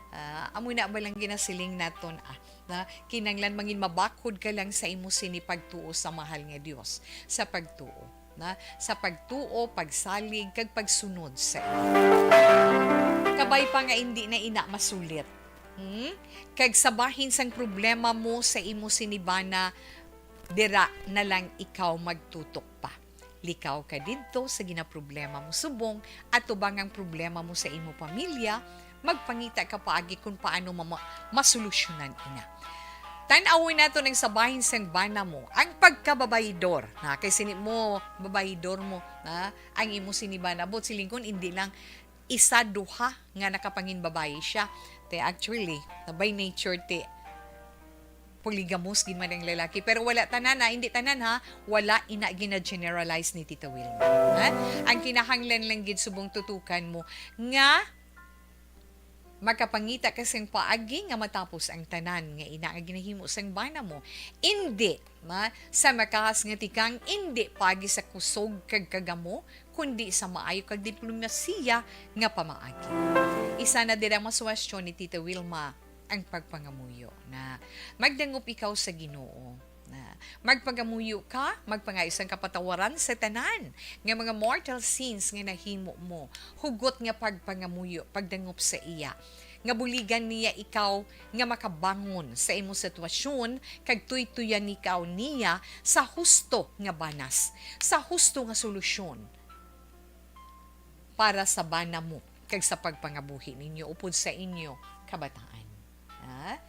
Ah, amo na ba lang ginasiling naton, ah, na kinanglan mangin mabakod ka lang sa imo sini pagtuo sa mahal nga Dios, sa pagtuo, na, sa pagtuo, pagsalig, kag pagsunod sa iya. Kabay pa nga indi na ina masulit. Hmm? Kag sa bahin sang problema mo sa imo sini bana, dira na lang ikaw magtutok pa. Likaw ka didto sa ginaproblema mo subong, atubang ang problema mo sa imo pamilya, magpangita ka paagi kung paano ma-, masolusyonan ina. Tan-awon naton ang sa bahin sang bana mo, ang pagkababaydor. Na, kay sini mo, babaydor mo, na, ang imo sini bana. Buot siling kon, indi lang isa, duha nga nakapanginbabayi siya. Te, actually, na by nature, te, polygamous gid man ang lalaki. Pero wala tanan, ha, hindi tanan, ha, wala ina gina-generalize ni Tita Wilma. Ha? Ang kinahanglan lang gid subong tutukan mo nga makapangita ka sing paagi nga matapos ang tanan nga ina nga ginahimo sang bana mo. Indi, ma, sa makahas nga tikang, indi paagi sa kusog kag kagamo, kundi sa maayo kag diplomasiya nga pamaagi. Isa na dira nga suwestyon ni Tita Wilma ang pagpangamuyo na magdangop ikaw sa Ginoo. Na, magpangamuyo ka, magpangayo sang kapatawaran sa tanan nga mga mortal sins nga nahimo mo, hugot nga pagpangamuyo, pagdangop sa iya, nga buligan niya ikaw nga makabangon sa imo sitwasyon, kag tuytuyan ikaw niya sa husto nga banas, sa husto nga solusyon para sa bana mo kag sa pagpangabuhi ninyo upod sa inyo kabataan. Ha?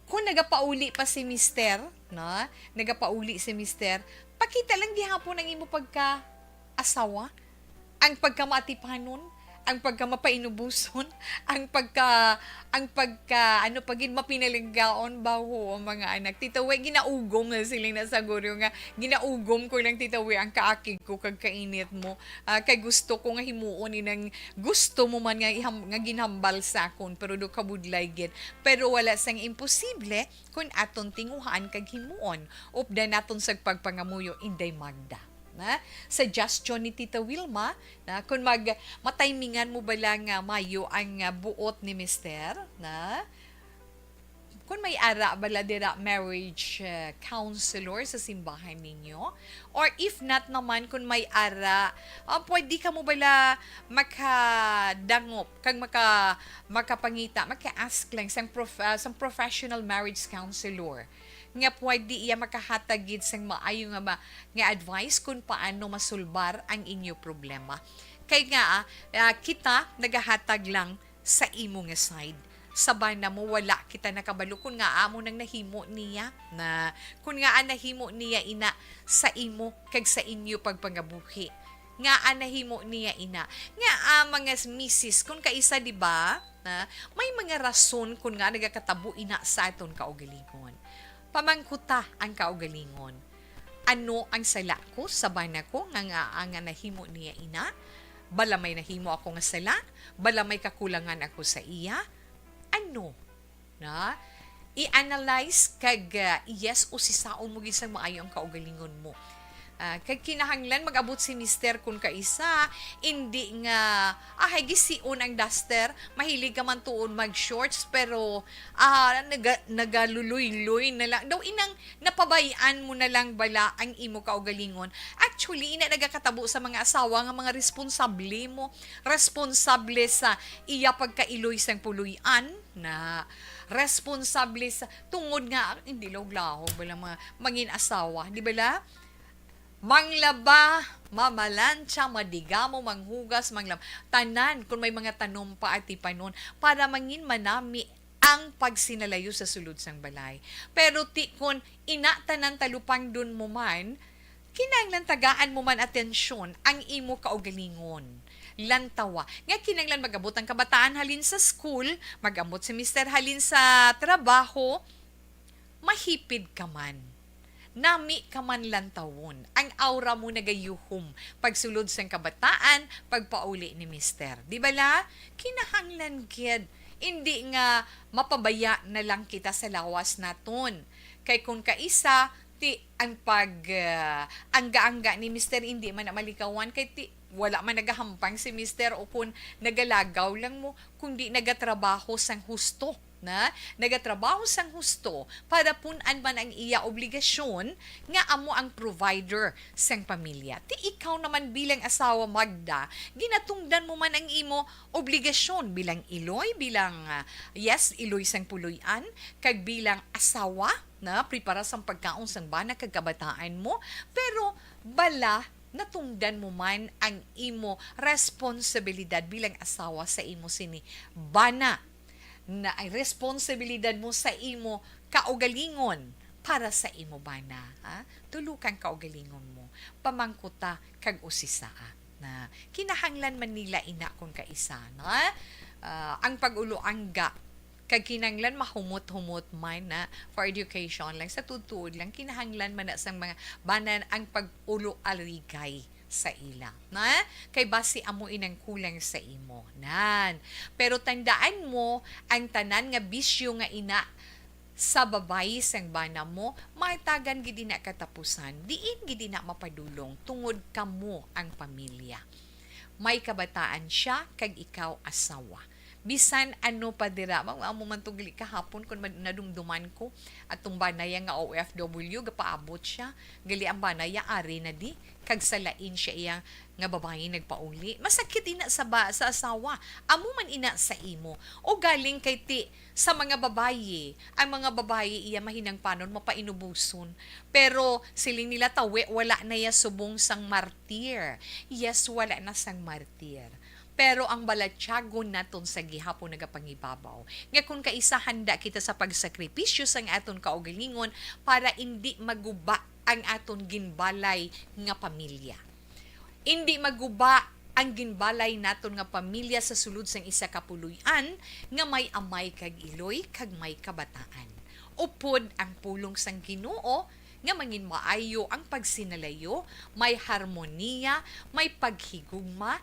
Kung nagapauli pa si mister, no? Nagapauli si mister, pakita lang gihapon ang imo pagka-asawa, ang pagkamatipanon, ang pagkamapainubuson, ang pagka, ang pagka, ano pa gid, mapinalanggaon ba? Oo, mga anak. Tita, way ginaugom na siling na sa guro nga, ginaugom ko lang, Tita, way ang kaakig ko kag kainit mo. Ah, kay gusto ko nga himuon inang gusto mo man nga iham-, nga ginhambal sa akon, pero do kabudlay gid. Pero wala sang imposible kun aton tinguhaan kag himuon. Updan naton sa pagpangamuyo, Inday Magda. Na, suggestion ni Tita Wilma, na, kung mag-, matimingan mo bala nga mayo ang, ah, buot ni Mister, na, kung may ara bala dira marriage, ah, counselor sa simbahan ninyo, or if not naman, kung may ara, ah, pwede ka mo bala makadangop kag maka-, makapangita, maka-ask lang sang prof-, ah, sang professional marriage counselor nga pwede iya makahatag gid sang maayo nga ma-, nga advice kung paano masulbar ang inyo problema. Kay nga, ah, ah, kita nagahatag lang sa imo nga side. Sa bana mo, wala kita nakabalo kung ngaa mo nang nahimo niya na, kung ngaa nahimo niya ina sa imo kag sa inyo pagpangabuhi. Ngaa nahimo niya ina. Nga, ah, mga misis, kung kaisa, di ba, na may mga rason kung nga nagakatabo ina sa aton kaugalingon. Pamangkuta ang kaugalingon. Ano ang sala ko sa bana ko nga, nga, nga nahimo niya ina? Bala may nahimo ako nga sala? Bala may kakulangan ako sa iya? Ano? Na? I-analyze kag, ah, yes, usisaon mo gid sang maayo ang kaugalingon mo. Ah, kag kinahanglan mag-abot si mister kun kaisa, indi nga, ah, hay, gision ang duster, mahilig ka man tuon mag-shorts, pero, ah, naga-, nagaluloy-loy na lang. Daw inang napabay-an mo na lang bala ang imo kaugalingon. Actually, ina nagakatabo sa mga asawa nga mga responsable mo, responsable sa iya pagkailoy sang puloy-an, na responsable sa tungod nga, hindi lahog-lahog bala mga mangin asawa, di bala? Manglaba, mamalantsa, madigamo, manghugas, manglam-, tanan, kung may mga tanom pa, atipanon, para mangin manami ang pagsinalayo sa sulod sang balay. Pero ti kun ina tanan talupangdon mo man, kinahanglan tagaan mo man atensyon ang imo kaugalingon. Lantawa nga kinahanglan mag-abot ang kabataan halin sa school, mag-abot si mister halin sa trabaho, mahipid ka man. Nami ka man lantawon. Ang aura mo nagayuhom pagsulod sang kabataan, pagpauli ni mister. Di bala? Kinahanglan gid. Indi nga mapabaya na lang kita sa lawas naton. Kay kung kaisa, ti ang pag, ah, angga-angga ni mister indi man na malikawan, kay ti wala man nagahampang si mister, o kun nagalagaw lang mo, kundi nagatrabaho sang husto, na nagatrabaho sang husto para pun-an man ang iya obligasyon nga amo ang provider sang pamilya. Ti ikaw naman bilang asawa, Magda, ginatungdan mo man ang imo obligasyon bilang iloy, bilang, ah, yes, iloy sang puloy-an, kag bilang asawa, na prepara sang pagkaon sang bana kag kabataan mo, pero bala natungdan mo man ang imo responsibilidad bilang asawa sa imo sini bana, na ang responsibilidad mo sa imo kaugalingon para sa imo bana, ha? Tulo kang kaugalingon mo, pamangkuta kag usisaa. Na kinahanglan man nila ina kon kaisa, no? Ah, ang pag-uloangga kag kinahanglan mahumot-humot man na for education lang, sa tuod-tuod lang, kinahanglan man na sang mga banan ang pag-ulo-aligay sa ila, na kay basi amo inang kulang sa imo, nan. Pero tandaan mo, ang tanan nga bisyo nga ina sa babayi sang bana mo, mahatagan gid ina katapusan, diin gid ina mapadulong, tungod kamo ang pamilya. May kabataan siya, kag ikaw asawa. Bisan ano pa dira, ma-, amo man to gali kahapon, kun mad-, nadumduman ko, atong banaya nga O F W, gapaabot siya, gali ang banaya ari na di, kag sa lain siya iya nga babayi nagpauli. Masakit ina sa ba-, sa asawa. Amo man ina sa imo. O galing kay ti, sa mga babayi, ang mga babayi iya mahinangpanon mapainubuson. Pero siling nila, tawi, wala na iya subong sang martir. Yes, wala na sang martir. Pero ang balatyagon naton sa gihapon nagapangibabaw nga kon kaisa handa kita sa pagsakripisyo sang aton kaugalingon para indi maguba ang aton ginbalay nga pamilya. Indi maguba ang ginbalay naton nga pamilya sa sulod sang isa ka puloy-an nga may amay kag iloy kag may kabataan. Upod ang pulong sang Ginoo nga mangin maayo ang pagsinalayo, may harmonia, may paghigugma,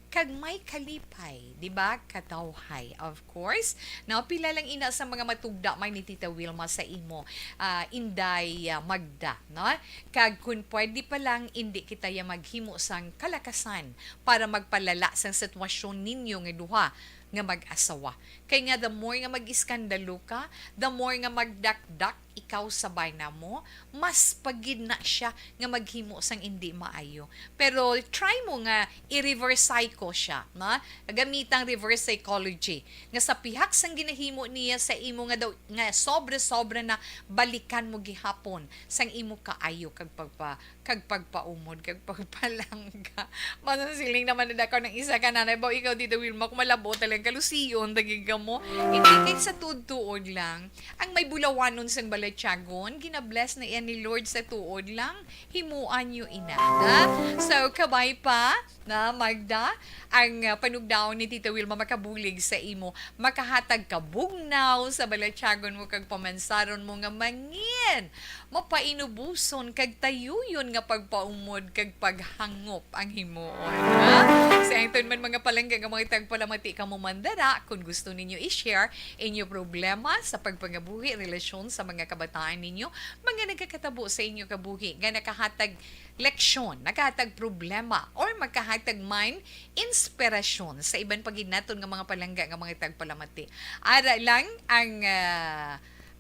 kag may kalipay, di ba? Katawhay, of course. Now, pila lang ina sa mga matugda man ni Tita Wilma sa imo, ah, Inday, ah, Magda, no? Kag kun pwede pa lang, indi kita ya maghimo sang kalakasan para magpalala sang sitwasyon ninyo nga duha nga mag-asawa. Kay nga, the more nga mag-iskandalo ka, the more nga magdakdak ikaw sa bana mo, mas pa gid na siya nga maghimo sang indi maayo. Pero try mo nga i-reverse psycho siya, no? Gamitang reverse psychology, nga sa pihak sang ginahimo niya sa imo nga daw, nga sobra-sobra na, balikan mo gihapon sang imo kaayo kag pagpa-, kag pagpaumod, kag pagpalangga. Masang siling naman na dako ng isa ka nanay, baw ikaw, Tita Wilma, kung malabo talagang kalusion, dagig ka mo. Hindi, kay sa tuod-tuod lang, ang may bulawanon sang balatyagon, ginabless na iya ni Lord sa tuod lang, himuan niyo ina. Ha? So, kabay pa, na Magda, ang, ah, panugdaon ni Tita Wilma makabulig sa imo, makahatag ka bugnaw sa balatyagon mo kag pamansaron mo nga mangin mapainubuson kag tayuyon nga pagpaumod kag paghangop ang himuon, ha? Sa aton man mga palangga nga mga tagpalamati kamo man dara, kung gusto ninyo i-share inyo problema sa pagpangabuhi, relasyon sa mga kabataan ninyo, mga nagakatabo sa inyo kabuhi nga nakahatag leksyon, nakahatag problema, or makahatag man inspirasyon sa iban pa gid naton nga mga palangga nga mga tagpalamati. Ara lang ang, ah,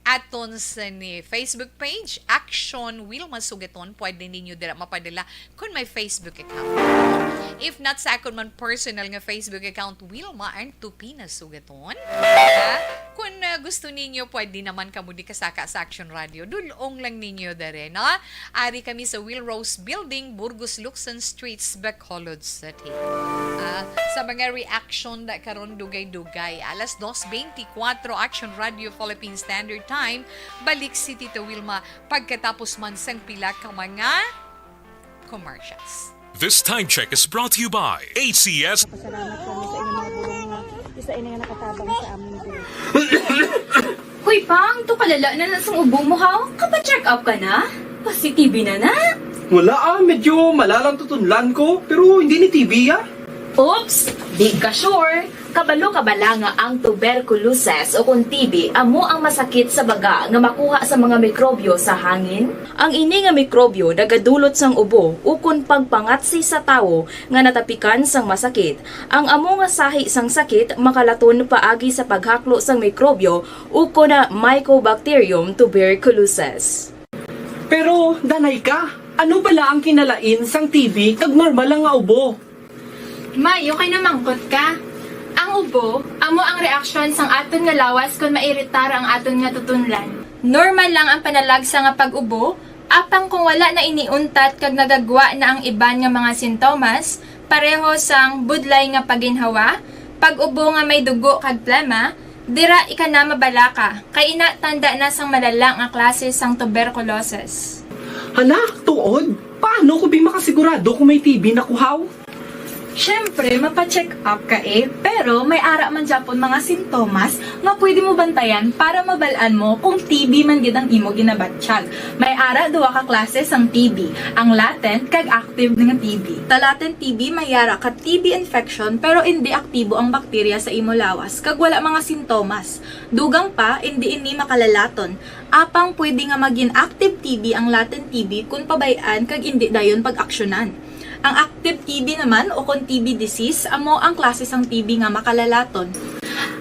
aton sa ni Facebook page, Action Wilma Sugaton. Pwede ninyo dira mapadala kung may Facebook account. If not, sa akon man personal nga Facebook account, Wilma Antupina Sugaton. Ah, kung, ah, Gusto ninyo, pwede naman kamo di kasaka sa Action Radio. Dulong lang ninyo dere, no? Ari kami sa Will Rose Building, Burgos Luxon Streets, Bacolod City. Ah, sa mga reaction na karon, dugay-dugay, alas dos beintikwatro, Action Radio Philippine Standard Time. Balik si Tita Wilma pagkatapos man sang pila ka mga commercials. This time check is brought to you by A C S. Pasalamat kami sa inyong mga bulong nga isa ini nga nakatabang sa amon diri. Hoy, Pang, to kalala na na sang ubo mo, haw? Kapa-check up ka na? Pasi-T B na na? Wala, ah, medyo malalang tutunlan ko, pero hindi ni T B, ah. Oops, di ka sure. Kabalo ka bala nga ang tuberculosis o kon T B amo ang masakit sa baga nga makuha sa mga mikrobyo sa hangin? Ang ini nga mikrobyo nagadulot sang ubo ukon pagpangatsi sa tawo nga natapikan sang masakit. Ang amo nga sahi sang sakit makalaton paagi sa paghaklo sang mikrobyo ukon na Mycobacterium tuberculosis. Pero, danay ka, ano bala ang kinalain sang T B kag normal lang nga ubo? May, okay na mangkot ka. Ang ubo, amo ang reaksyon sang aton nga lawas kon mairitar ang aton nga tutunlan. Normal lang ang panalagsa nga pag-ubo, apang kung wala na ini untat kag nagagwa na ang iban nga mga sintomas, pareho sang budlay nga paginhawa, pag-ubo nga may dugo kag plema, dira ika na mabalaka, kay ina tanda na sang malala nga klase sang tuberculosis. Hala, tuod? Paano ko bi makasigurado kung may T B na ko, haw? Syempre, mapa-check up ka, eh, pero may ara man gyapon mga sintomas nga pwede mo bantayan para mabal-an mo kung T B man gid ang imo ginabatyag. May ara duha ka klase sang T B, ang latent kag active nga T B. Sa latent T B, may ara ka T B infection pero indi aktibo ang bakterya sa imo lawas kag wala mga sintomas. Dugang pa, indi ini makalalaton. Apang pwede nga magin active T B ang latent T B kon pabay-an kag indi dayon pag-aksyonan. Ang active T B naman o kon T B disease amo ang klase sang T B nga makalalaton.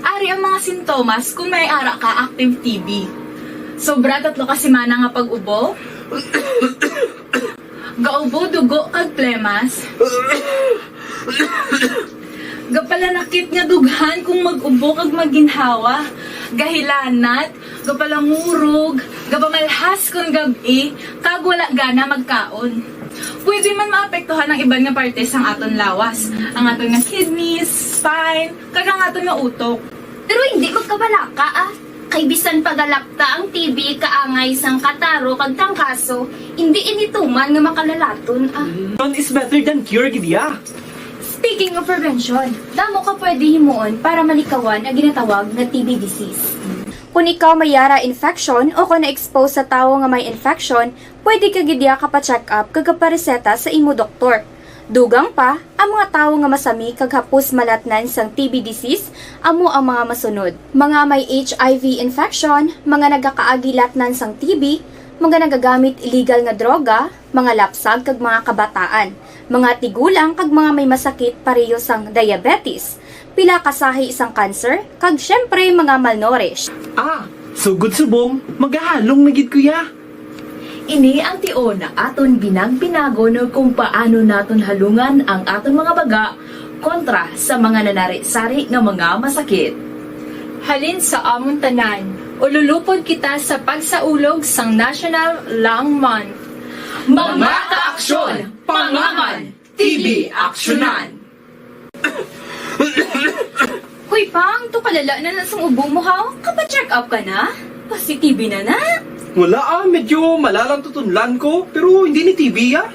Ari ang mga sintomas kon may ara ka active T B. Sobra tatlo ka semana nga pag-ubo. Gaubo dugo kag plemas. Gapalanakit nga dughan kung mag-ubo kag maginhawa. Gahilanat, gapalangurog, gapamalhas kon gab-i, kag wala gana magkaon. Pwede man maapektuhan ang iban nga parte sang aton lawas, ang aton nga kidneys, spine, kag ang aton nga utok. Pero hindi magkabalaka, ah. Kay bisan pa galapta ang T B kaangay sang kataro kag trangkaso, hindi ini tuman nga makalalaton, ah. Prevention is better than cure, gid ya. Speaking of prevention, damo ka pwede himuon para malikawan ang ginatawag nga T B disease. Kung ikaw may ara infection o kung na-expose sa tawo nga may infection, pwede ka gid ya kapa-check up kag kapareseta sa imo doktor. Dugang pa, ang mga tawo nga masami kag hapos malatnan sang T B disease amo ang mga masunod: mga may H I V infection, mga nagakaagi latnan sang T B, mga nagagamit illegal nga droga, mga lapsag kag mga kabataan, mga tigulang kag mga may masakit pareho sang diabetes, pila ka sahi sang cancer, kag syempre mga malnourished. Ah, sugod subong, magahalong na gid ko ya. Ini ang tion nga aton binag-binagon kung paano naton halungan ang aton mga baga kontra sa mga nanari-sari nga mga masakit. Halin sa amon tanan, ululupod kita sa pagsaulog sang National Lung Month. Mga kaaksyon, pangaman, T B aksyonan. Hoy, Pang, to kalala na na sang ubo mo, haw? Kapa-check up ka na? Pasi-T B na na? Wala, ah, medyo malalang tutunlan ko, pero hindi ni T B, ah.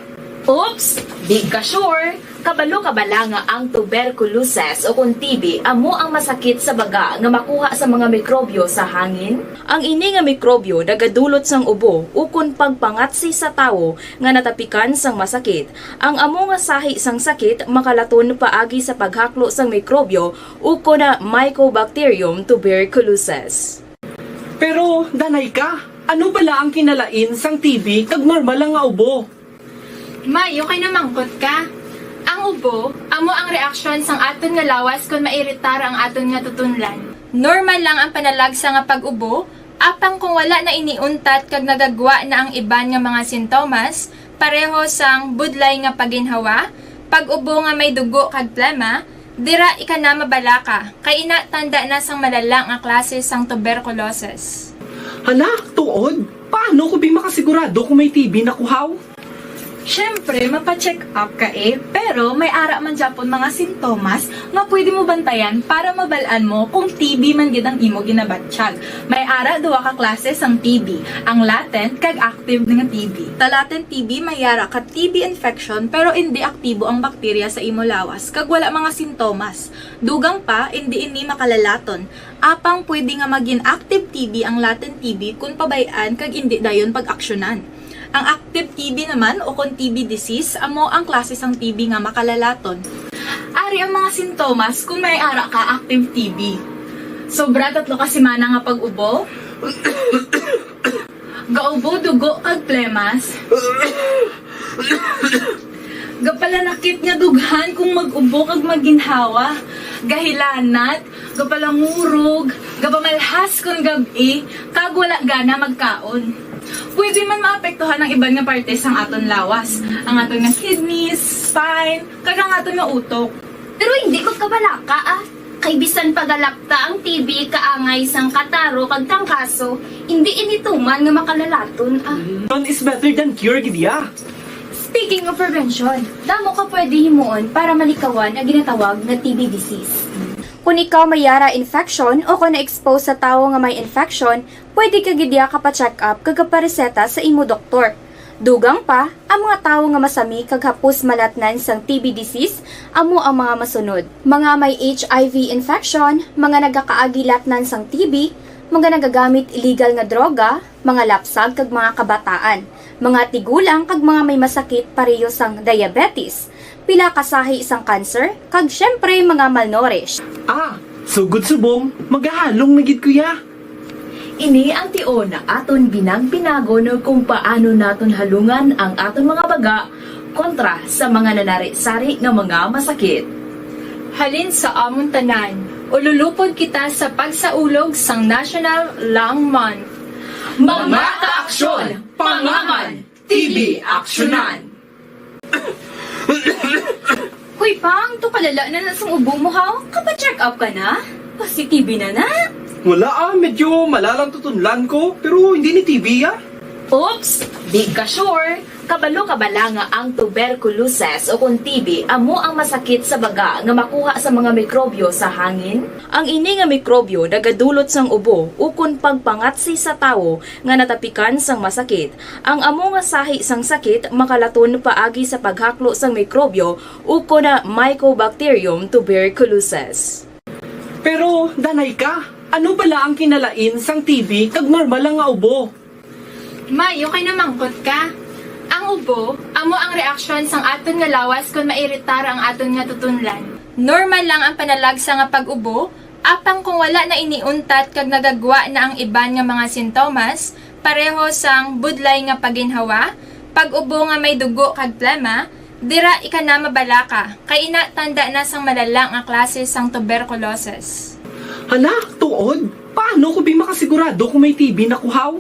Oops, di ka sure. Kabalo ka bala nga ang tuberculosis o kon T B amo ang masakit sa baga nga makuha sa mga mikrobyo sa hangin? Ang ini nga mikrobyo nagadulot sang ubo ukon pagpangatsi sa tawo nga natapikan sang masakit. Ang amo nga sahi sang sakit makalaton paagi sa paghaklo sang mikrobyo ukon na Mycobacterium tuberculosis. Pero, danay ka, ano bala ang kinalain sang T B kag normal lang nga ubo? May, okay na mangkot ka. Ang ubo, amo ang reaksyon sang aton nga lawas kon mairitar ang aton nga tutunlan. Normal lang ang panalagsa nga pag-ubo, apang kung wala na ini untat kag nagagwa na ang iban nga mga sintomas, pareho sang budlay nga paginhawa, pag-ubo nga may dugo kag plema, Dira ika na mabalaka, kay ina tanda na sang malala nga klase sang tuberculosis. Hala, tuod? Paano ko bi makasigurado kung may T B na ko haw? Siyempre, mapa-check up ka eh, pero may ara man gyapon mga sintomas nga pwede mo bantayan para mabal-an mo kung T B man gid ang imo ginabatyag. May ara duha ka klase sang T B, ang latent kag active nga T B. Sa latent T B may ara ka T B infection pero indi aktibo ang bakterya sa imo lawas kag wala mga sintomas. Dugang pa, indi ini makalalaton. Apang pwede nga magin active T B ang latent T B kon pabay-an kag indi dayon pag-aksyonan. Ang active T B naman o kon T B disease amo ang klase sang T B nga makalalaton. Ari ang mga sintomas kon may ara ka active T B. Sobra tatlo ka semana nga pag-ubo. Gaubo dugo kag plemas. Gapalanakit nga dughan kung mag-ubo kag maginhawa. Gahilanat, gapalangurog, gapamalhas kon gab-i, kag wala gana magkaon. Pwede man maapektuhan ang iban nga parte sang aton lawas, ang aton nga kidneys, spine, kag ang aton nga utok. Pero hindi magkabalaka, ah. Kay bisan pagalapta ang T B kaangay sang kataro kag trangkaso, hindi ini tuman nga makalalaton, ah. Prevention is better than cure gid ya. Speaking of prevention, damo ka pwede himuon para malikawan ang ginatawag nga T B disease. Kung ikaw may yara infection o kung na-expose sa tawo nga may infection, pwede ka gid ya kapa-check up kag kapareseta sa imo doktor. Dugang pa, ang mga tawo nga masami kag hapos malatnan sang T B disease amo ang mga masunod: mga may H I V infection, mga nagakaagi latnan sang T B, mga nagagamit illegal nga droga, mga lapsag kag mga kabataan, mga tigulang kag mga may masakit pareho sang diabetes, pila ka sahi sang cancer, kag syempre mga malnourished. Ah, sugod subong, magahalong na gid ko ya. Ini ang tion nga aton binagpinagon kung paano naton halungan ang aton mga baga kontra sa mga nanari-sari nga mga masakit. Halin sa amon tanan, ululupod kita sa pagsaulog sang National Lung Month. Mga kaaksyon, pangaman, T B aksyonan! Hoy, Pang, to kalala na na sang ubo mo, haw? Kapa-check up ka na? Positive na na? Wala ah, medyo malalang tutunlan ko, pero hindi ni T B ah. Oops! Di ka sure? Kabalo ka bala nga ang tuberculosis o kon T B amo ang masakit sa baga nga makuha sa mga mikrobyo sa hangin? Ang ini nga mikrobyo nagadulot sang ubo ukon pagpangatsi sa tawo nga natapikan sang masakit. Ang amo nga sahi sang sakit makalaton paagi sa paghaklo sang mikrobyo ukon na Mycobacterium tuberculosis. Pero, danay ka, ano bala ang kinalain sang T B kag normal lang nga ubo? May, okay na mangkot ka. Ang ubo, amo ang reaksyon sang aton nga lawas kon mairitar ang aton nga tutunlan. Normal lang ang panalagsa nga pag-ubo, apang kung wala na ini untat kag nagagwa na ang iban nga mga sintomas, pareho sang budlay nga paginhawa, pag-ubo nga may dugo kag plema, dira ika na mabalaka, kay ina tanda na sang malala nga klase sang tuberculosis. Hala, tuod? Paano ko bi makasigurado kung may T B na ko haw?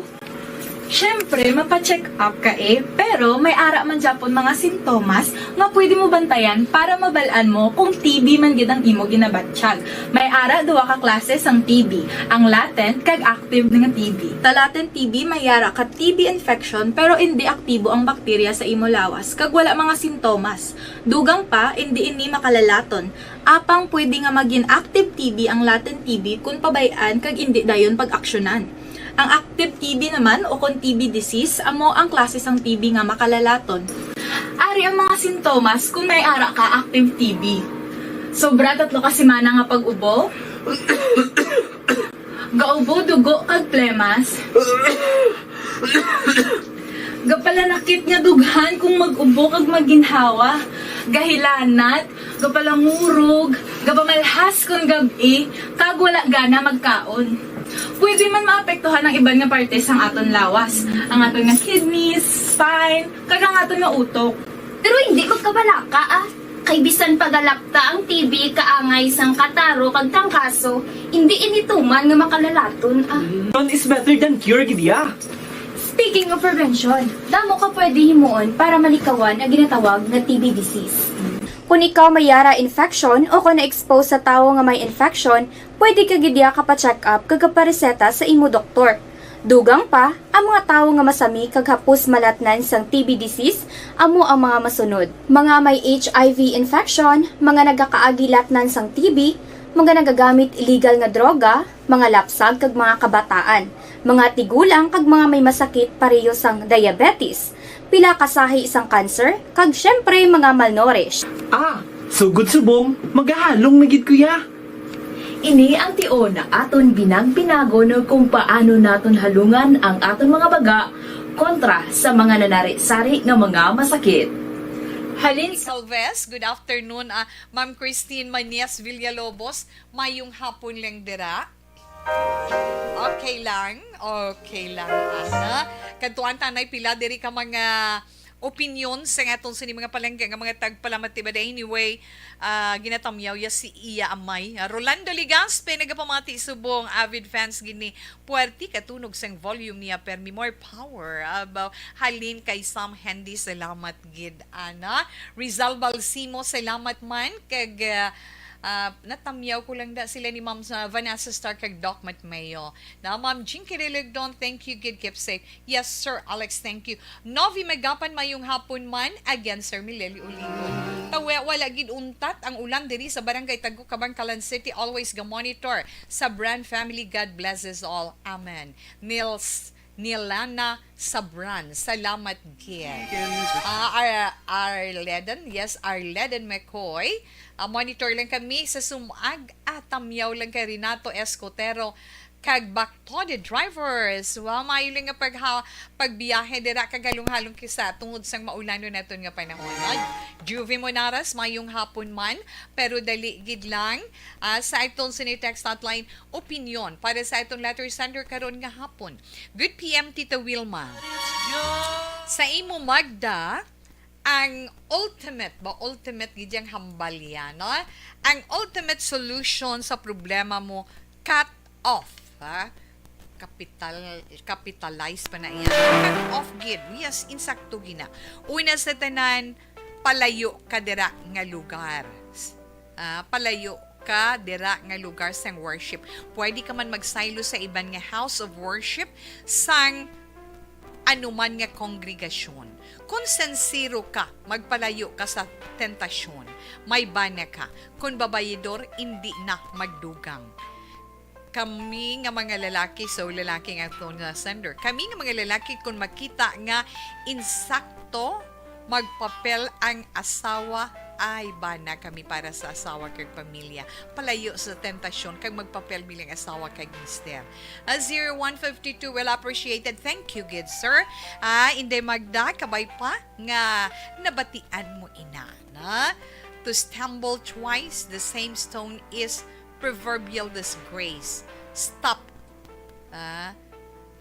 Siyempre, mapa-check up ka eh, pero may ara man gyapon mga sintomas nga pwede mo bantayan para mabal-an mo kung T B man gid ang imo ginabatyag. May ara duha ka klase sang T B, ang latent kag active nga T B. Sa latent T B may ara ka T B infection pero indi aktibo ang bakterya sa imo lawas kag wala mga sintomas. Dugang pa, indi ini makalalaton. Apang pwede nga magin active T B ang latent T B kon pabay-an kag indi dayon pag-aksyonan. Ang active T B naman o kon T B disease amo ang klase sang T B nga makalalaton. Ari ang mga sintomas kon may ara ka active T B. Sobra tatlo ka semana nga pag-ubo. Gaubo dugo kag plemas. Gapalanakit nga dughan kung mag-ubo kag maginhawa. Gahilanat, gapalangurog, gapamalhas kon gab-i, kag wala gana magkaon. Pwede man maapektuhan ang iban nga parte sang aton lawas, ang aton nga kidneys, spine, kag ang aton nga utok. Pero hindi magkabalaka, ah. Kay bisan pagalapta ang T B kaangay sang kataro kag trangkaso, hindi ini tuman nga makalalaton, ah. Prevention is better than cure gid ya. Speaking of prevention, damo ka pwede himuon para malikawan ang ginatawag nga T B disease. Kon ikaw may yara infection o kon na-expose sa tawo nga may infection, pwede ka gid ya ka pa-check up kag kapareseta sa imo doktor. Dugang pa, ang mga tawo nga masami kag hapos malatnan sang T B disease amo ang mga masunod: mga may H I V infection, mga nagakaagi latnan sang T B, mga nagagamit illegal nga droga, mga lapsag kag mga kabataan, mga tigulang kag mga may masakit pareho sang diabetes, pila ka sahi sang cancer, kag siyempre mga malnourished. Ah, sugod subong, magahalong na gid ko ya. Ini ang tion nga aton binag-binagon kung paano naton halungan ang aton mga baga kontra sa mga nanari-sari nga mga masakit. Halin sa Salves, good afternoon. Ah, Ma'am Christine Manias Villalobos, mayong hapon lang dira. Okay lang. Okay lang, ana. Kadtuan ta anay pila diri ka mga opinyon sa aton sini mga palangga nga mga tagpalamati. But anyway, ah, ginatamyaw ya si iya amay. Ah, Rolando Legaspi nagapamati subong, avid fans gid ni. Puwerte ka tunog sang volume niya, permi more power. Abaw, halin kay Sam Handy, salamat gid, ana. Rizal Balsimo, salamat man. Kag, ah, ah, natamyaw ko lang da sila ni Ma'am sa Vanessa Star kag Doc Matmeo. Na, Ma'am Jinky Religdon, thank you gid, keep safe. Yes, Sir Alex, thank you. Novi Magapan, mayong hapon man. Again, Sir Mileli Olivo. Tawe, wala gid untat ang ulan diri sa Barangay Tagum, Kabankalan City. Always ga-monitor sa Brand family. God blesses all. Amen. Nils, Nilana Sabran, salamat gid. Ah, Ar-, Arleden, yes, Arleden McCoy. Ah, monitor lang kami sa Sumag. Ah, tamyaw lang kay Renato Escotero kag Bactode Drivers. Wa, maayo lang nga pagha-, pagbiyahe dira kag halong-halong kisa tungod sang maulanon naton nga panahon, no? Juvie Monaras, mayong hapon man, pero dali gid lang. Ah, sa aton sini text hotline, opinyon para sa aton letter sender karon nga hapon. Good P M, Tita Wilma. Sa imo, Magda, ang ultimate ba, ultimate gid yang hambal yan, no? Ang ultimate solution sa problema mo, cut off, ha? Capital, capitalize pa na iya. Cut off gid. Yes, insakto gina. Una sa tanan, palayo ka dira nga lugar. Ah, palayo ka dira nga lugar sang worship. Pwede ka man magsaylo sa iban nga house of worship sang anuman nga kongregasyon. Kon sinsero ka, magpalayo ka sa tentasyon. May bana ka. Kon babayidor, indi na magdugang. Kami nga mga lalaki, so lalaki nga aton nga sender. Kami nga mga lalaki, kung makita nga insakto magpapel ang asawa, ay bana kami para sa asawa kag pamilya. Palayo sa tentasyon kag magpapel bilang asawa kag mister. Ah, zero one fifty-two, well appreciated. Thank you, good sir. Ah, Inday Magda, kabay pa nga nabatian mo ina, na? To stumble twice, the same stone is proverbial disgrace. Stop. Ah,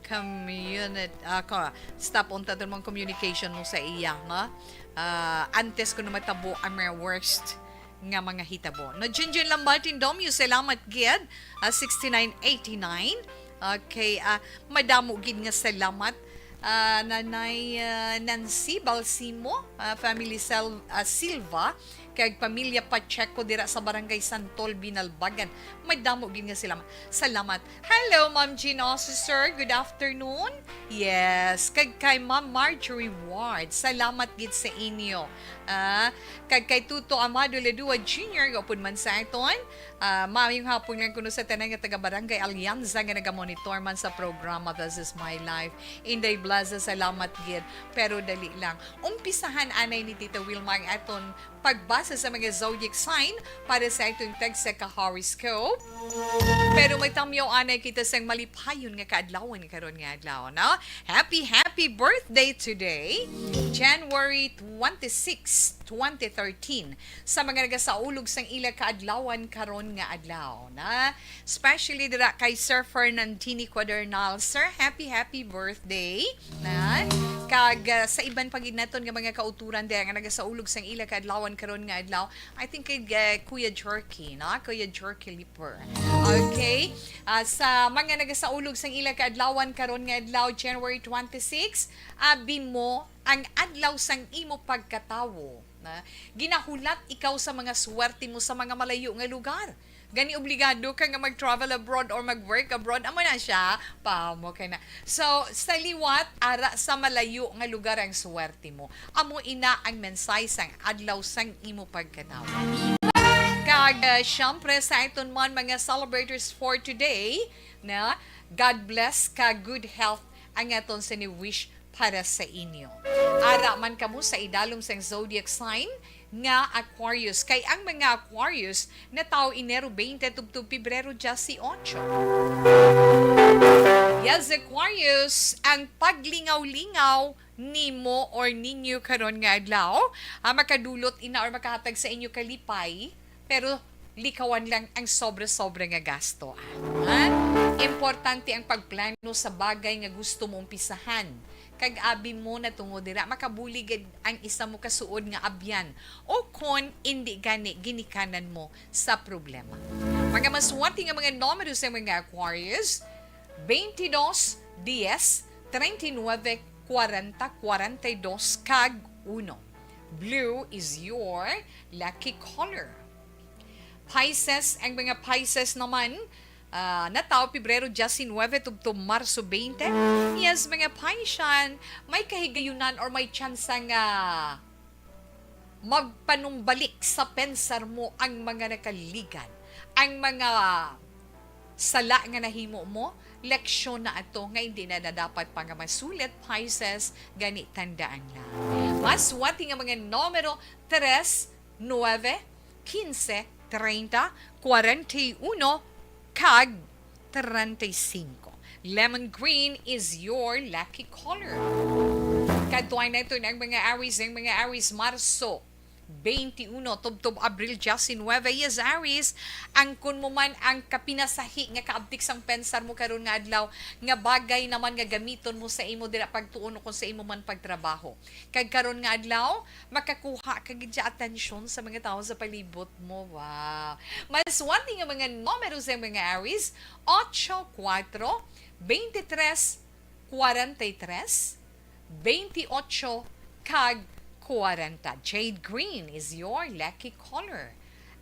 community, ah, ka, stop unta to mong communication mo sa iya, no? Ah, antes ko na matabo ang mga worst nga mga hitabo. No, Junjun Lambartin Domio, salamat gid. Ah, sixty-nine eighty-nine. Okay, ah, madamo gid nga salamat. Ah, Nanay, ah, Nancy Balsimo, ah, family Sel-, ah, Silva, kag pamilya Pacheco dira sa Barangay Santol, Binalbagan. Madamo gid nga sila. Salamat. Hello, Ma'am Jean Oso, sir. Good afternoon. Yes, kag kay Ma'am Marjorie Ward. Salamat gid sa inyo. Ah, kag kay Tuto Amado Ladua Junior, upod man sa aton. Ah, maayong hapon lang kuno sa tanan nga taga Barangay Alianza nga nagamonitor man sa programa This Is My Life. Inday Blaza, salamat gid. Pero dali lang. Umpisahan anay ni Tita Wilma ang aton pagbasa sa mga zodiac sign para sa aton tagsa ka horoscope. Pero may tamyaw anay kita sang malipayon nga kaadlawan karon nga adlaw, no? Happy, happy birthday today, January twenty-six, twenty thirteen. Sa mga nagasaulog sang ila kaadlawan karon nga adlaw, na? Especially dira kay Sir Fernandini Cuadernal. Sir, happy, happy birthday, na? Kag, ah, sa iban pa gid naton nga mga kauturan dira nga nagasaulog sang ila kaadlawan karon nga adlaw, I think kay, ah, Kuya Jerky, no? Kuya Jerky Liper. Okay. Ah, sa mga nagasaulog sang ila kaadlawan karon nga adlaw, January twenty-six, abi mo ang adlaw sang imo pagkatawo, na ginahulat ikaw sa mga swerte mo sa mga malayo nga lugar. Gani obligado ka nga mag-travel abroad or mag-work abroad, amo na siya, pamo ka na. So, sa liwat, ara sa malayo nga lugar ang swerte mo. Amo ina ang mensahe sang adlaw sang imo pagkatawo. Kag, uh, syempre, sa aton man mga celebrators for today, na God bless ka, good health ang aton sini wish para sa inyo. Ara man kamo sa idalom sang zodiac sign nga Aquarius, kay ang mga Aquarius natawo Enero twenty tubtob Pebrero diyes otso. Yes, Aquarius, ang paglingaw-lingaw nimo or ninyo karon nga adlaw, ah, makadulot ina or makahatag sa inyo kalipay, pero likawan lang ang sobra-sobra nga gasto, ah. Ha? Importante ang pagplano sa bagay nga gusto mo umpisahan. Kag abi mo na tungod dira, makabulig gid ang isa mo kasuod nga abyan. O kon indi gani, ginikanan mo sa problema. Mga maswerte nga mga numero sa mga Aquarius, twenty-dos, diez, treinta y nueve, cuarenta, cuarenta y dos, kag uno. Blue is your lucky color. Pisces, ang mga Pisces naman, ah, natawo Pebrero diyes nuebe tubtob Marso twenty. Yes, mga Piscean, may kahigayunan or may tsansa nga magpanumbalik sa pensar mo ang mga nakaligad, ang mga sala nga nahimo mo, leksyon na ato nga hindi na, na dapat pa nga masulit, Pisces, gani tandaan lang. Maswerte nga mga numero, tres, nuebe, quince, treinta, cuarenta y uno, kag treinta y cinco. Lemon green is your lucky color. Kadtuan naton ang mga Aries, ang mga Aries, Marso twenty-uno tubtob Abril diyes nuebe. Yes, Aries, angkon mo man ang kapinasahi nga kaabtik sang pensar mo karon nga adlaw, nga bagay naman nga gamiton mo sa imo dira pagtuon o kung sa imo man pagtrabaho. Kag karon nga adlaw, makakuha ka gid sa atensyon sa mga tawo sa palibot mo. Wow! Maswerte nga mga numero sa mga Aries, ocho, kuwatro, twenty-tres, cuarenta y tres, veintiocho, kag cuarenta. Jade green is your lucky color.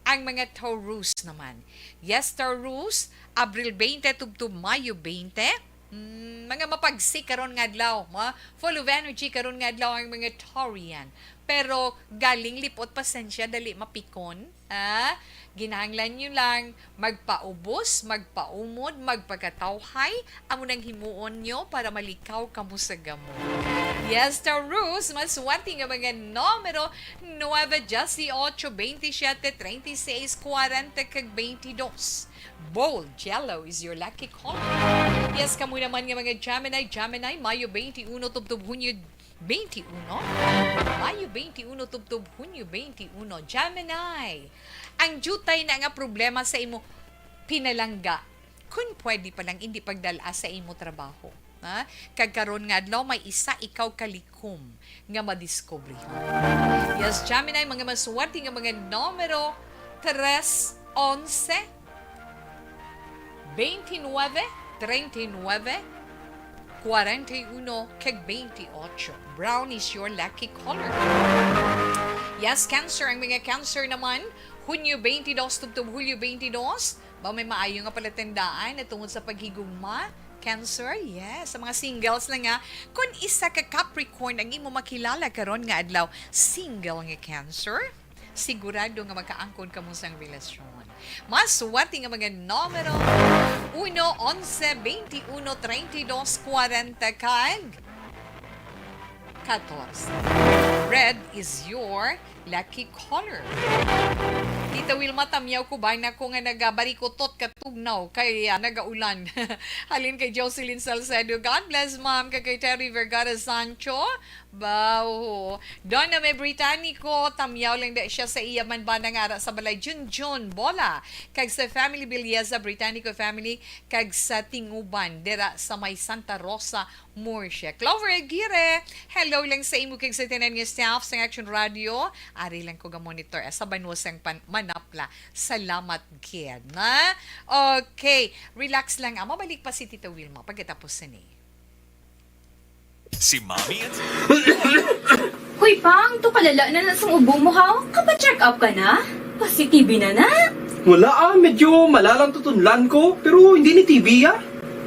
Ang mga Taurus naman. Yes, Taurus, Abril twenty tubtob Mayo twenty. Mm, mga mapagsi karon nga adlaw, ma-, full of energy karon nga adlaw ang mga Taurian. Pero galing lipot, pasensya, dali mapikon. Ah, ginahanglan nyo lang magpaubos, magpaumod, magpakatawhay, amo nang himuon nyo para malikaw kamo sa gamot. Yes, Taurus, maswerte nga mga numero, nuebe, diyes otso, twenty-siete, treinta y seis, cuarenta, kag twenty-dos. Bold yellow is your lucky color. Yes, kamo naman nga mga Gemini, Gemini, Mayo twenty-uno tubtob Hunyo twenty-uno. Mayo twenty-uno tubtob Hunyo twenty-uno. Gemini, ang diutay na nga problema sa imo pinalangga. Kun pwede pa lang, hindi pagdala sa imo trabaho. Ha? Kag karon nga adlaw, may isa ikaw ka likom nga madiskubrihon. Yes, Gemini, mga maswerte nga mga numero, tres, onse, veintinueve, treinta y nueve, cuarenta y uno, kag veintiocho. Brown is your lucky color. Yes, Cancer, ang mga Cancer naman, Hunyo twenty-dos tubtob Hulyo twenty-dos, ba may maayo nga palatandaan na tungod sa paghigugma, Cancer? Yes, sa mga singles lang nga. Kung isa ka Capricorn ang imo makilala karon nga adlaw, single nga Cancer, sigurado nga makaangkon kamo sang relasyon. Maswerte nga mga numero, uno, onse, twenty-uno, treinta y dos, cuarenta, kag catorce. Red is your lucky color. Tita Wilma, tamyaw ko ba nako nga nagabarikotot ka tugnaw kay, ah, nagaulan. Halin kay Jocelyn Salcedo. God bless, ma'am. Kag kay Terry Vergara Sancho. Bawo. Donna May Britannico, tamyaw lang da siya sa iya man banda nga ara sa balay. Junjun Bola. Kag sa family Bilyeza Britannico family. Kag sa Tinguban, dira sa may Santa Rosa, Murcia. Clover Aguirre, hello lang sa imo kag sa tanan nga staff sang Action Radio. Ari lang ko ga-monitor, ah, sa banwa sang pan-, Manapla. Salamat gid, na? Okay, relax lang, ah. Mabalik pa si Tita Wilma pagkatapos sini. Si Mommy and Hoy, Pang, to kalala na na sang ubo mo, ha? Kapa-check up ka na? Positive na na? Wala, ah, medyo malalang tutunlan ko, pero hindi ni T B, ah.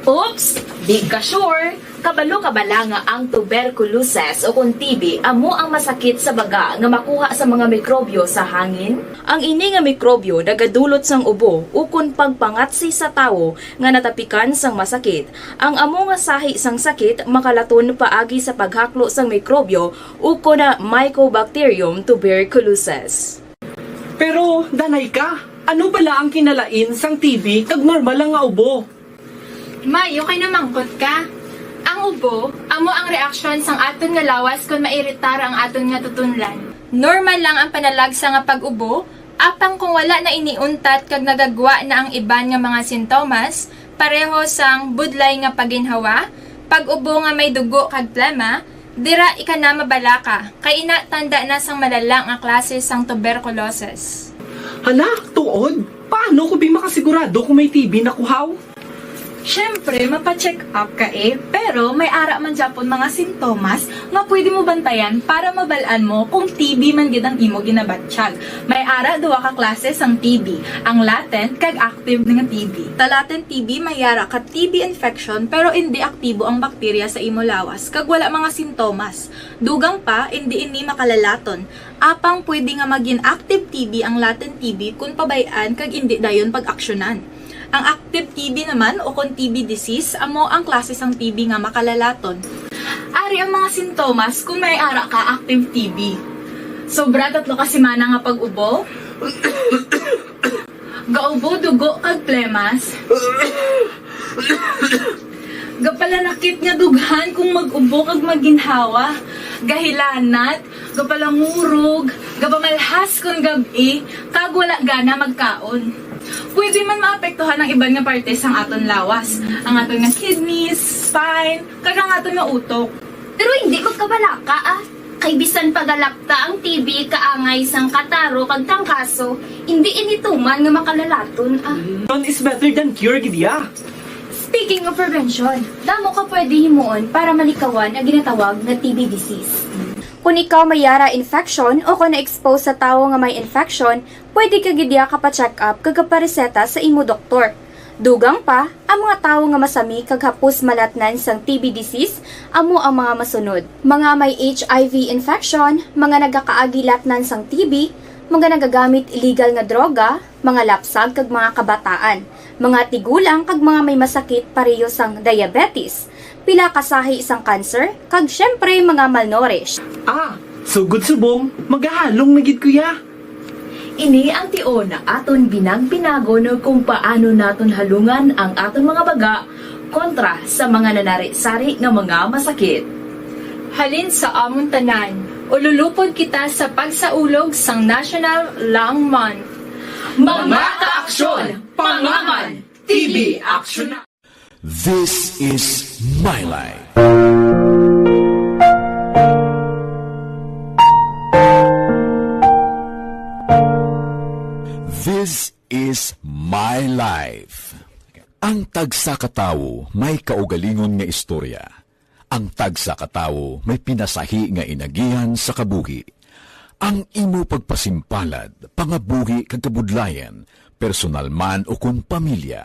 Oops! Di ka sure. Kabalo ka bala nga ang tuberculosis o kon T B amo ang masakit sa baga nga makuha sa mga mikrobyo sa hangin? Ang ini nga mikrobyo nagadulot sang ubo ukon pagpangatsi sa tawo nga natapikan sang masakit. Ang amo nga sahi sang sakit makalaton paagi sa paghaklo sang mikrobyo ukon na Mycobacterium tuberculosis. Pero, danay ka, ano bala ang kinalain sang T B kag normal lang nga ubo? May, okay na mangkot ka. Ang ubo, amo ang reaksyon sang aton nga lawas kon mairitar ang aton nga tutunlan. Normal lang ang panalagsa nga pag-ubo, apang kung wala na ini untat kag nagagwa na ang iban nga mga sintomas, pareho sang budlay nga paginhawa, pag-ubo nga may dugo kag plema, dira ika na mabalaka, kay ina tanda na sang malala nga klase sang tuberculosis. Hala, tuod? Paano ko bi makasigurado kung may T B na ko haw? Siyempre, mapa-check up ka eh. Pero may ara man gyapon mga sintomas nga pwede mo bantayan para mabal-an mo kung T B man gid ang imo ginabatyag. May ara duha ka klase sang T B, ang latent kag active nga T B. Sa latent T B, may ara ka T B infection pero indi aktibo ang bakterya sa imo lawas kag wala mga sintomas. Dugang pa, indi ini makalalaton. Apang pwede nga magin active T B ang latent T B kon pabay-an kag indi dayon pag-aksyonan. Ang active T B naman, o kon T B disease, amo ang klase sang T B nga makalalaton. Ari ang mga sintomas kon may ara ka active T B. Sobra tatlo ka semana nga pag-ubo. Gaubo, dugo, kag plemas. Gapalanakit nga dughan kung mag-ubo kag maginhawa. Gahilanat, gapalangurog, gapamalhas kon gab-i, kag wala gana magkaon. Pwede man maapektuhan ang iban nga parte sang aton lawas, ang aton nga kidneys, spine, kag ang aton nga utok. Pero hindi magkabalaka, ah. Kay bisan pagalapta ang T B kaangay sang kataro kag trangkaso, hindi ini tuman nga makalalaton, ah. None is better than cure, gid ya. Speaking of prevention, damo ka pwede himuon para malikawan ang ginatawag nga T B disease. Kung ikaw may yara infection o kung na-expose sa tawo nga may infection, pwede ka gid ya kapa-check up kag kapareseta sa imo doktor. Dugang pa, ang mga tawo nga masami kag hapos malatnan sang T B disease amo ang mga masunod: mga may H I V infection, mga nagakaagi latnan sang T B, mga nagagamit illegal nga droga, mga lapsag kag mga kabataan, mga tigulang kag mga may masakit pareho sang diabetes, pila ka sahi sang cancer, kag siyempre mga malnourished. Ah, sugod subong, magahalong na gid ko ya. Ini ang tion nga aton binag-binagon kung paano naton halungan ang aton mga baga kontra sa mga nanari-sari nga mga masakit. Halin sa amon tanan, ululupod kita sa pagsaulog sang National Lung Month. Mga kaaksyon, pangaman, T B aksyon na! This is My Life. This is My Life. Ang tagsa ka tawo may kaugalingon nga istorya. Ang tagsa ka tawo may pinasahi nga inagihan sa kabuhi. Ang imo pagpasimpalad, pangabuhi kag kabudlayan, personal man o kon pamilya,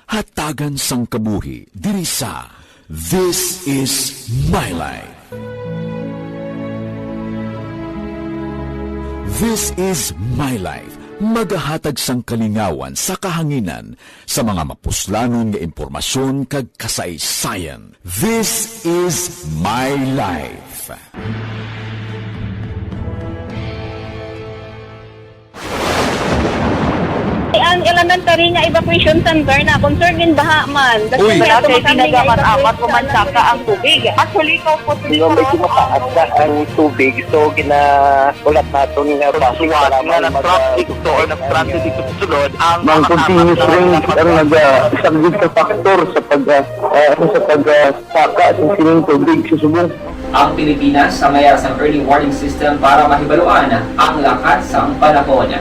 hatagan sang kabuhi diri sa This Is My Life. This Is My Life, magahatag sang kalingawan sa kahanginan sa mga mapuslanon nga impormasyon kag kasaysayan. This Is My Life. Ang Tanan tari nga evacuation center na, concern din baha man. Uy. Wala kay kinagamat-amat mo man saka ang tubig. Actually, ko po. Di ba may kumakaat na ang tubig, so ginaulat naton nga basi nga nag-traffic to or nag-transit dito sa sulod ang mga continuous rain ang nag-, ah, isang big factor sa pag, ah, ah, sa pag, ah, saka sa sining tubig sa subong. Ang Pilipinas ang mayara sang early warning system para mahibaluan ang lakat sang panahon.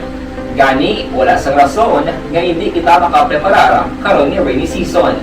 Gani, wala sang rason nga hindi kita makapreparar karon nga rainy season.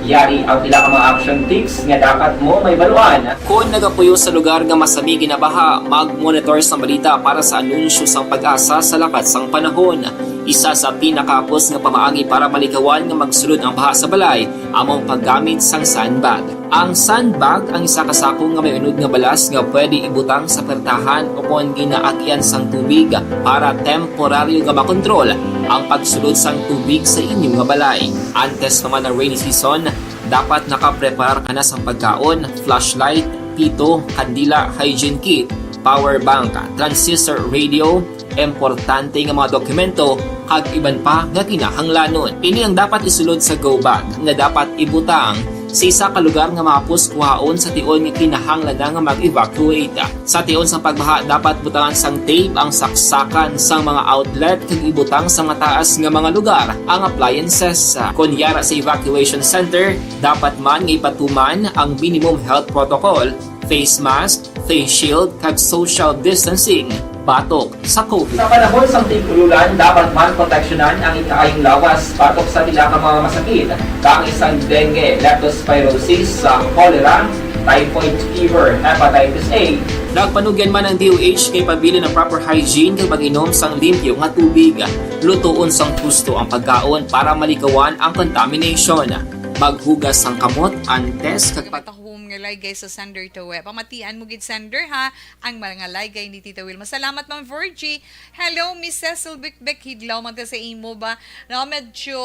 Yari ang pila ka mga action tips nga dapat mo mahibaluan. Kon nagapuyo sa lugar nga masami ginabaha, mag-monitor sang balita para sa anunsyo sang PAGASA sa lakat sang panahon. Isa sa pinakahapos nga pamaagi para malikawan nga magsulod ang baha sa balay amo ang paggamit sang sandbag. Ang sandbag ang isa ka sako nga may unod nga balas nga pwede ibutang sa pertahan o kon ginaagian sang tubig para temporaryo nga makontrol ang pagsulod sang tubig sa inyo nga balay. Antes pa man ang rainy season, dapat nakapreparar ka na sang pagkaon, flashlight, pito, kandila, hygiene kit, power bank, transistor radio, importante nga mga dokumento, kag iban pa nga kinahanglanon. Ini ang dapat isulod sa go bag nga dapat ibutang sa isa ka lugar nga mahapos kuhaon sa tion nga kinahanglan na nga mag-evacuate. Sa tion sang pagbaha, dapat butangan sang tape ang saksakan sang mga outlet kag ibutang sa mataas nga mga lugar ang appliances. Kon yara sa evacuation center, dapat man nga ipatuman ang minimum health protocol, face mask, face shield, kag social distancing batok sa COVID. Sa panahon sang tig-ululan, dapat man proteksyonan ang ikaayong lawas batok sa pila ka mga masakit, kaangay sang dengue, leptospirosis, sa cholera, typhoid fever, hepatitis A. Nagpanugyan man ang D O H kay pabilin ang proper hygiene kag pag-inom sang limpyo nga tubig. Lutoon sang husto ang pagkaon para malikawan ang contamination. Maghugas sang kamot antes kag pag- Home nga laygay sa sender to, eh. Pamatian mo gid, sender, ha, ang mga laygay ni Tita Wilma. Salamat, Ma'am Virgie. Hello, Miss Cecil Bikbik. Hidlaw man ta sa imo ba? No, medyo,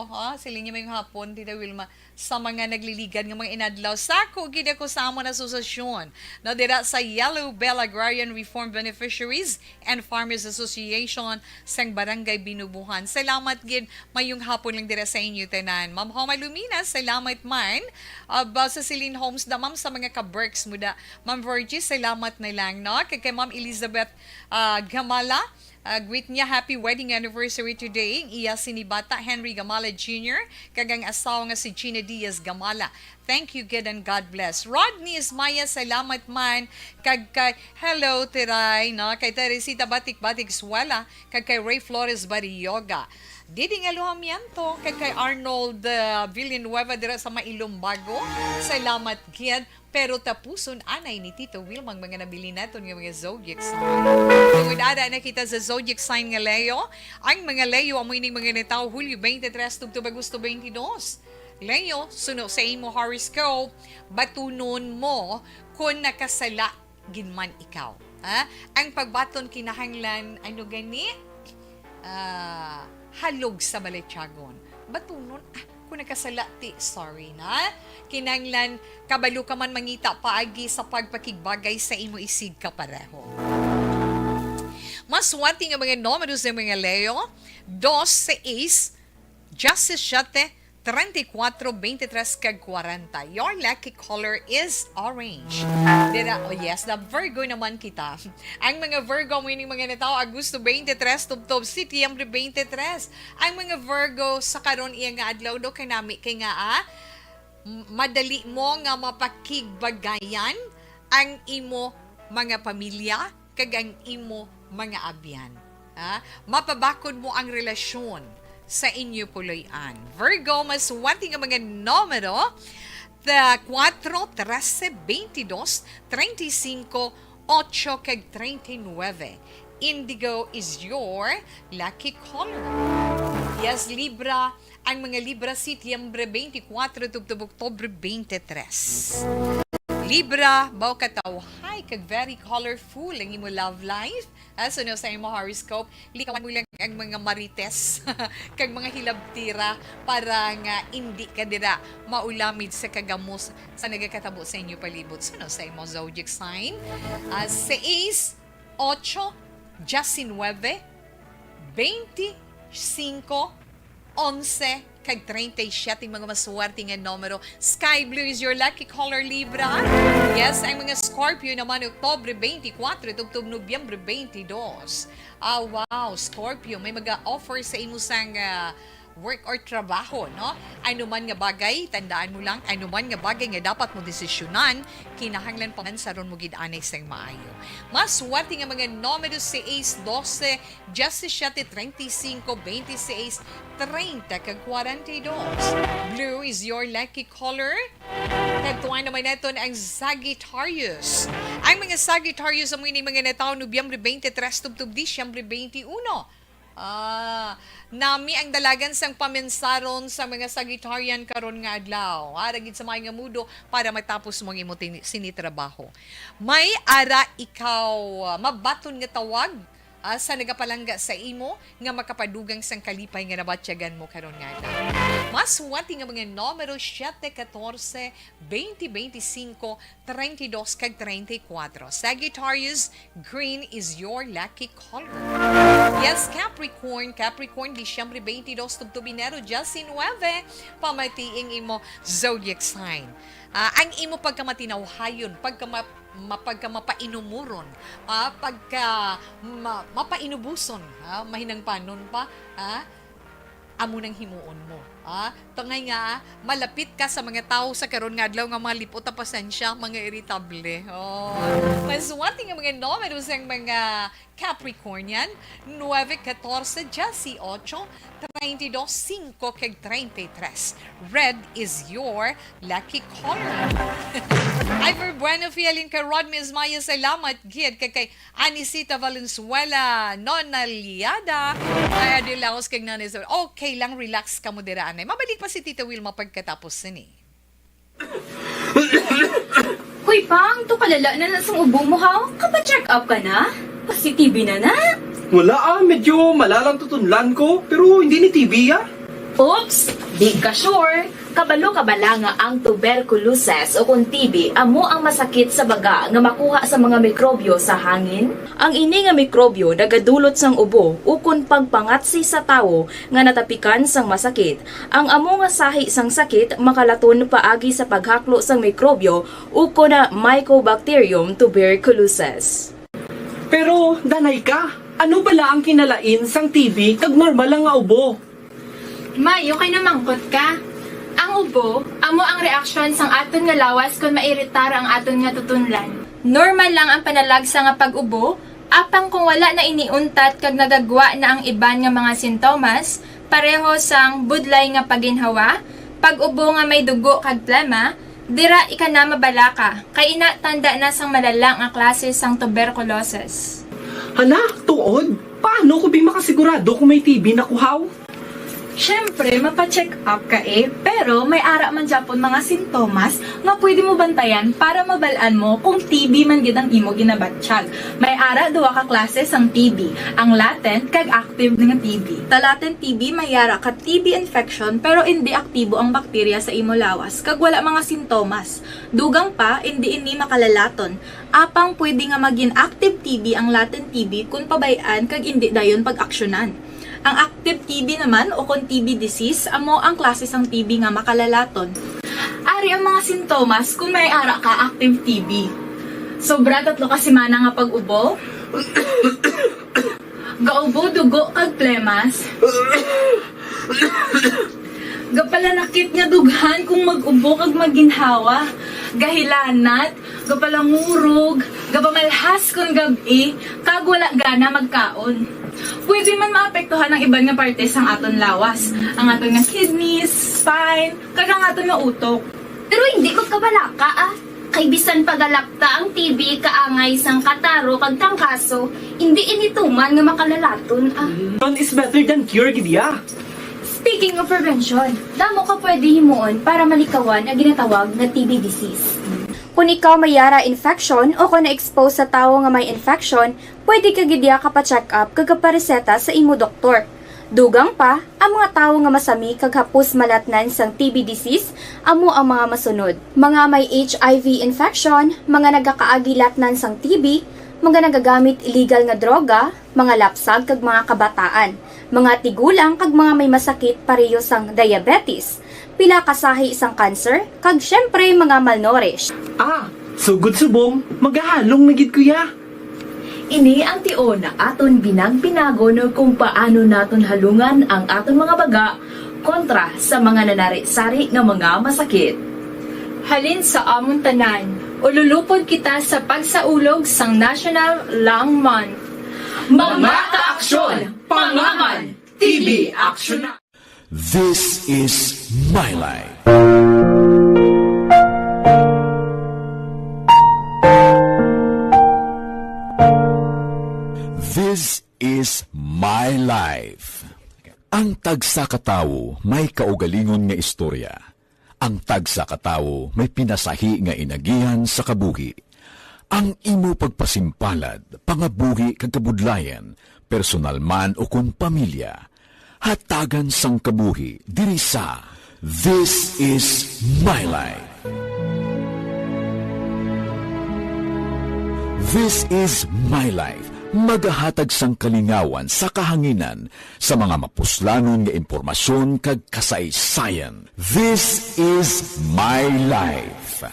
ah, siling niya may hapon, Tita Wilma, sa mga nagliligad nga mga inadlaw. Sako gid ako sa amon asosasyon, no, dira sa Yellow Bell Agrarian Reform Beneficiaries and Farmers Association sang Barangay Binubuhan. Salamat gid. Mayong hapon lang dira sa inyo tanan. Ma'am Homa Lumina, salamat man. Aba, sa Celine Homes da, ma'am, sa mga ka-Berks mo da. Ma'am Virgie, salamat na lang, no? Kag kay Ma'am Elizabeth, ah, Gamala, ah, greet niya, "Happy wedding anniversary today." Ang iya sinibata, Henry Gamala Junior, kag ang asawa nga si Gina Diaz Gamala. Thank you, good, and God bless. Rodney Ismaya, salamat man. Kag kay, hello, Tiray, no? Kay Teresita Batik-Batik Suela, kag kay Ray Flores Barioga. Didi nga Luhamiento, kag kay Arnold, uh, Villanueva dira sa Mailumbago. Salamat gid. Pero tapuson anay ni Tito Wilma ang mga nabilin naton nga mga zodiac sign. Tungod ara na kita sa zodiac sign nga Leo, ang mga Leo amo ining mga natawo Hulyo twenty-three tubtob Agosto twenty-two. Leo, suno sa imo horoscope, batunon mo kon nakasala gid man ikaw. Ha? Ang pagbaton kinahanglan, ano gani? Ah, halog sa baletyagon. Batunon, ah, kung nakasala ti, sorry na. Kinahanglan, kabalo ka man mangita paagi sa pagpakigbagay sa imo isigkapareho. Maswati nga mga numero sa mga Leo, dos, seis, diyasisiyete, treinta y cuatro, veintitrés, kag kwarenta. Your lucky color is orange. Dira, oh yes, na Virgo naman kita. Ang mga Virgo, amo ining mga natawo Agosto twenty-three tubtob Setyembre twenty-three. Ang mga Virgo sa karon iya nga adlaw do kanami kay nga, ah, m-, madali mo nga mapakigbagayan ang imo mga pamilya kag ang imo mga abyan. Ha? Mapabakod mo ang relasyon sa inyo puloy-an. Virgo, maswati nga mga numero, the cuatro, trece, veintidós, treinta y cinco, ocho, kag treinta y nueve. Indigo is your lucky color. Yes, Libra, ang mga Libra, Setyembre twenty-four tubtob Oktubre twenty-three. Libra, baw katawhay kag very colorful ang imo love life. Ah, suno sa imo horoscope, likawan mo lang ang mga marites kag mga hilabtira para nga indi ka dira maulamid sa kagamos sa nagakatabo sa inyo palibot. Suno sa imo zodiac sign, ah, seis, ocho, diecinueve, veinticinco, onse kag treinta y siete, mga maswerte nga numero. Sky blue is your lucky color, Libra. Yes, ang mga Scorpio naman, Oktubre twenty-four tubtob Nobyembre twenty-two. Ah, wow, Scorpio, may mag-offer sa imo sang, ah, work or trabaho, no? Ano man nga bagay, tandaan mo lang, ano man nga bagay nga dapat mo desisyonan, kinahanglan pamansaron mo gid anay sang maayo. Maswerte nga mga numero, seis, dose, diecisiete, treinta y cinco, veintiséis, treinta, kag cuarenta y dos. Blue is your lucky color. Kadtuan naman naton ang Sagittarius. Ang mga Sagittarius amo ini mga natawo Nobyembre twenty-three tubtob Disyembre twenty-one. Ah, nami ang dalagan sang pamansaron sa mga Sagittarian karon nga adlaw. Ara gid sa mga nga mudo para matapos mo ang imo tini-, sini trabaho. May ara ikaw, ah, mabaton nga tawag, ah, sa nagapalangga sa imo nga makapadugang sang kalipay nga nabatyagan mo karon nga adlaw. Maswerte nga mga numero, siete, katorse, twenty, veinticinco, treinta y dos, kag treinta y cuatro. Sagittarius, green is your lucky color. Yes, Capricorn. Capricorn, Disyembre twenty-dos tubtob Enero diecinueve, pamati ang imo zodiac sign. Ah, ang imo pagkamatinawhayon, pagkama-, ma-, pagkamapainumoron, ah, pagka ma-, mapainubuson, ah, mahinangpanon pa, ah, amo nang himuon mo. Ah, tungay nga, ah, malapit ka sa mga tawo sa karon nga adlaw nga mga lipot ang pasensya, mga iritable. Oh. Maswerte nga mga numero sang mga Capricornian, nueve, katorse, dieciocho, treinta y dos, cinco, kag treinta y tres. Red is your lucky color. Ivor Bueno, Fialin, kay Rodmis Maya, salamat gid kay, kay Anisita Valenzuela, Nona Liada, ay, Adi Laos, kag Nanay Isabel. Okay lang, relax kamo dira, anay. Mabalik pa si Tita Wilma pagkatapos sini. Hoy, Pang, to kalala na na sang ubo mo, ha? Kapa-check up ka na? Kasi T B na na. Wala, ah, medyo malalang tutunlan ko, pero hindi ni T B, ah. Oops, di ka sure. Kabalo ka bala nga ang tuberculosis o kon T B amo ang masakit sa baga nga makuha sa mga mikrobyo sa hangin? Ang ini nga mikrobyo nagadulot sang ubo ukon pagpangatsi sa tawo nga natapikan sang masakit. Ang amo nga sahi sang sakit makalaton paagi sa paghaklo sang mikrobyo ukon na Mycobacterium tuberculosis. Pero, danay ka, ano bala ang kinalain sang T B kag normal lang nga ubo? May, okay na mangkot ka. Ang ubo, amo ang reaksyon sang aton nga lawas kon mairitar ang aton nga tutunlan. Normal lang ang panalagsa nga pag-ubo, apang kung wala na ini untat kag nagagwa na ang iban nga mga sintomas, pareho sang budlay nga paginhawa, pag-ubo nga may dugo kag plema, dira ika na mabalaka, kay ina tanda na sang malala nga klase sang tuberculosis. Hala, tuod? Paano ko bi makasigurado kung may T B na ko haw? Siyempre, mapa-check up ka eh. Pero may ara man gyapon mga sintomas nga pwede mo bantayan para mabal-an mo kung T B man gid ang imo ginabatyag. May ara duha ka klase sang T B, ang latent kag active nga T B. Sa latent T B, may ara ka T B infection pero indi aktibo ang bakterya sa imo lawas kag wala mga sintomas. Dugang pa, indi ini makalalaton. Apang pwede nga magin active T B ang latent T B kon pabay-an kag indi dayon pag-aksyonan. Ang active T B naman, o kon T B disease, amo ang klase sang T B nga makalalaton. Ari ang mga sintomas kon may ara ka active T B. Sobra tatlo ka semana nga pag-ubo. Gaubo, dugo, kag plemas. Gapalanakit nga dughan kung mag-ubo kag maginhawa. Gahilanat, gapalangurog, gapamalhas kon gab-i, kag wala gana magkaon. Pwede man maapektuhan ang iban nga parte sang aton lawas, ang aton nga kidneys, spine, kag ang aton nga utok. Pero hindi ko kabalaka, ah. Kay bisan pagalapta ang T B kaangay sang kataro kag trangkaso, hindi ini tuman nga makalalaton, ah. Prevention is better than cure, gid ya. Speaking of prevention, damo ka pwede himuon para malikawan ang ginatawag nga T B disease. Kung ikaw may yara infection o kung na-expose sa tawo nga may infection, pwede ka gid ya kapa-check up kag kapareseta sa imo doktor. Dugang pa, ang mga tawo nga masami kag hapos malatnan sang T B disease amo ang mga masunod: mga may H I V infection, mga nagakaagi latnan sang T B, Mga nagagamit illegal nga droga, mga lapsag kag mga kabataan, mga tigulang kag mga may masakit pareho sang diabetes, pila ka sahi sang cancer, kag syempre mga malnourished. Ah, sugod subong, magahalong na gid, kuya. Ini ang tion nga aton binag-binagon kung paano naton halungan ang aton mga baga kontra sa mga nanari-sari nga mga masakit. Halin sa amon tanan, ululupod kita sa pagsaulog sang National Lung Month. Mga kaaksyon, pangaman, T B aksyon na! This is my life. This is my life. Ang tagsa ka tawo may kaugalingon nga istorya. Ang tagsa ka tawo may pinasahi nga inagihan sa kabuhi. Ang imo pagpasimpalad, pangabuhi kag kabudlayan, personal man o kon pamilya, hatagan sang kabuhi diri sa This Is My Life. This Is My Life, magahatag sang kalingawan sa kahanginan sa mga mapuslanon nga impormasyon kag kasaysayan. This Is My Life.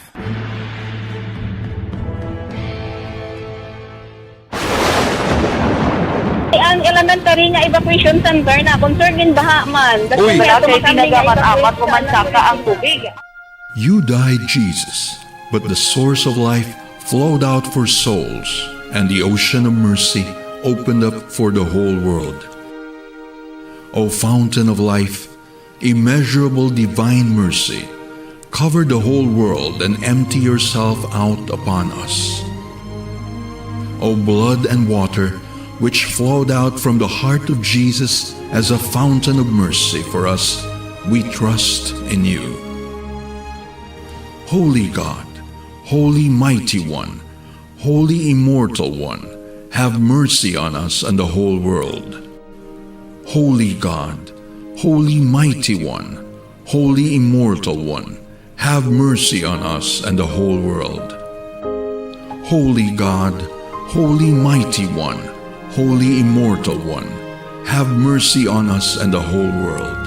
Ang elementary nga evacuation center na concern gid baha man. Uy! Wala kay tinaga man amat, umansaka ang tubig. You died, Jesus, but the source of life flowed out for souls, and the ocean of mercy opened up for the whole world. O fountain of life, immeasurable divine mercy, cover the whole world and empty yourself out upon us. O blood and water, which flowed out from the heart of Jesus as a fountain of mercy for us, we trust in you. Holy God, Holy Mighty One, Holy Immortal One, have mercy on us and the whole world. Holy God, Holy Mighty One, Holy Immortal One, have mercy on us and the whole world. Holy God, Holy Mighty One, Holy Immortal One, have mercy on us and the whole world.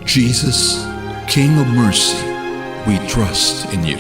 Jesus, King of mercy, we trust in you.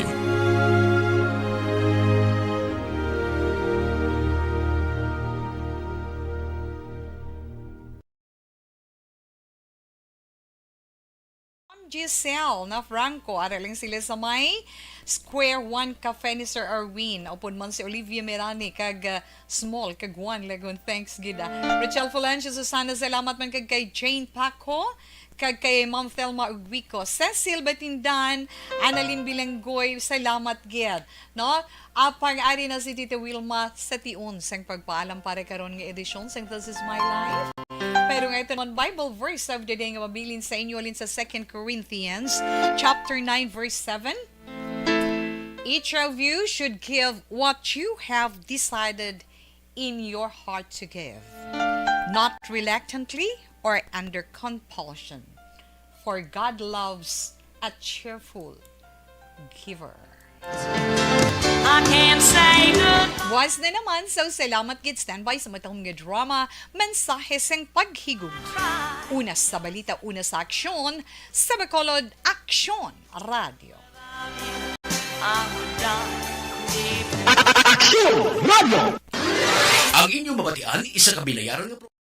Ma'am Giselle Nafranco, ari lang sila sa may Square One Cafe ni Sir Erwin. Upod man si Olivia Mirani kag, ah, Small kag Juan Lagun. Thanks gid, ah. Rachel Fulancio, Susana, salamat man kag kay Jane Paco, kag kay Ma'am Thelma Uguico, Cecil Batindan, Annalyn Bilanggoy, salamat gid. No? Apang ari na si Tita Wilma sa tion sang pagpaalam para karon nga edisyon sang This Is My Life. Pero nga ito naman Bible verse of the day nga mabilin sa inyo halin sa Second Corinthians chapter nine, verse seven. Each of you should give what you have decided in your heart to give, not reluctantly or under compulsion, for God loves a cheerful giver. I can't say goodbye. Buwas na naman, so salamat gid. Standby sa matahom nga drama, mensahe sang paghigugma. Una sa balita, una sa aksyon, sa Bacolod Aksyon Radio. Aksyon Radio! Ang inyong mabatian, isa ka bilayaran nga pro-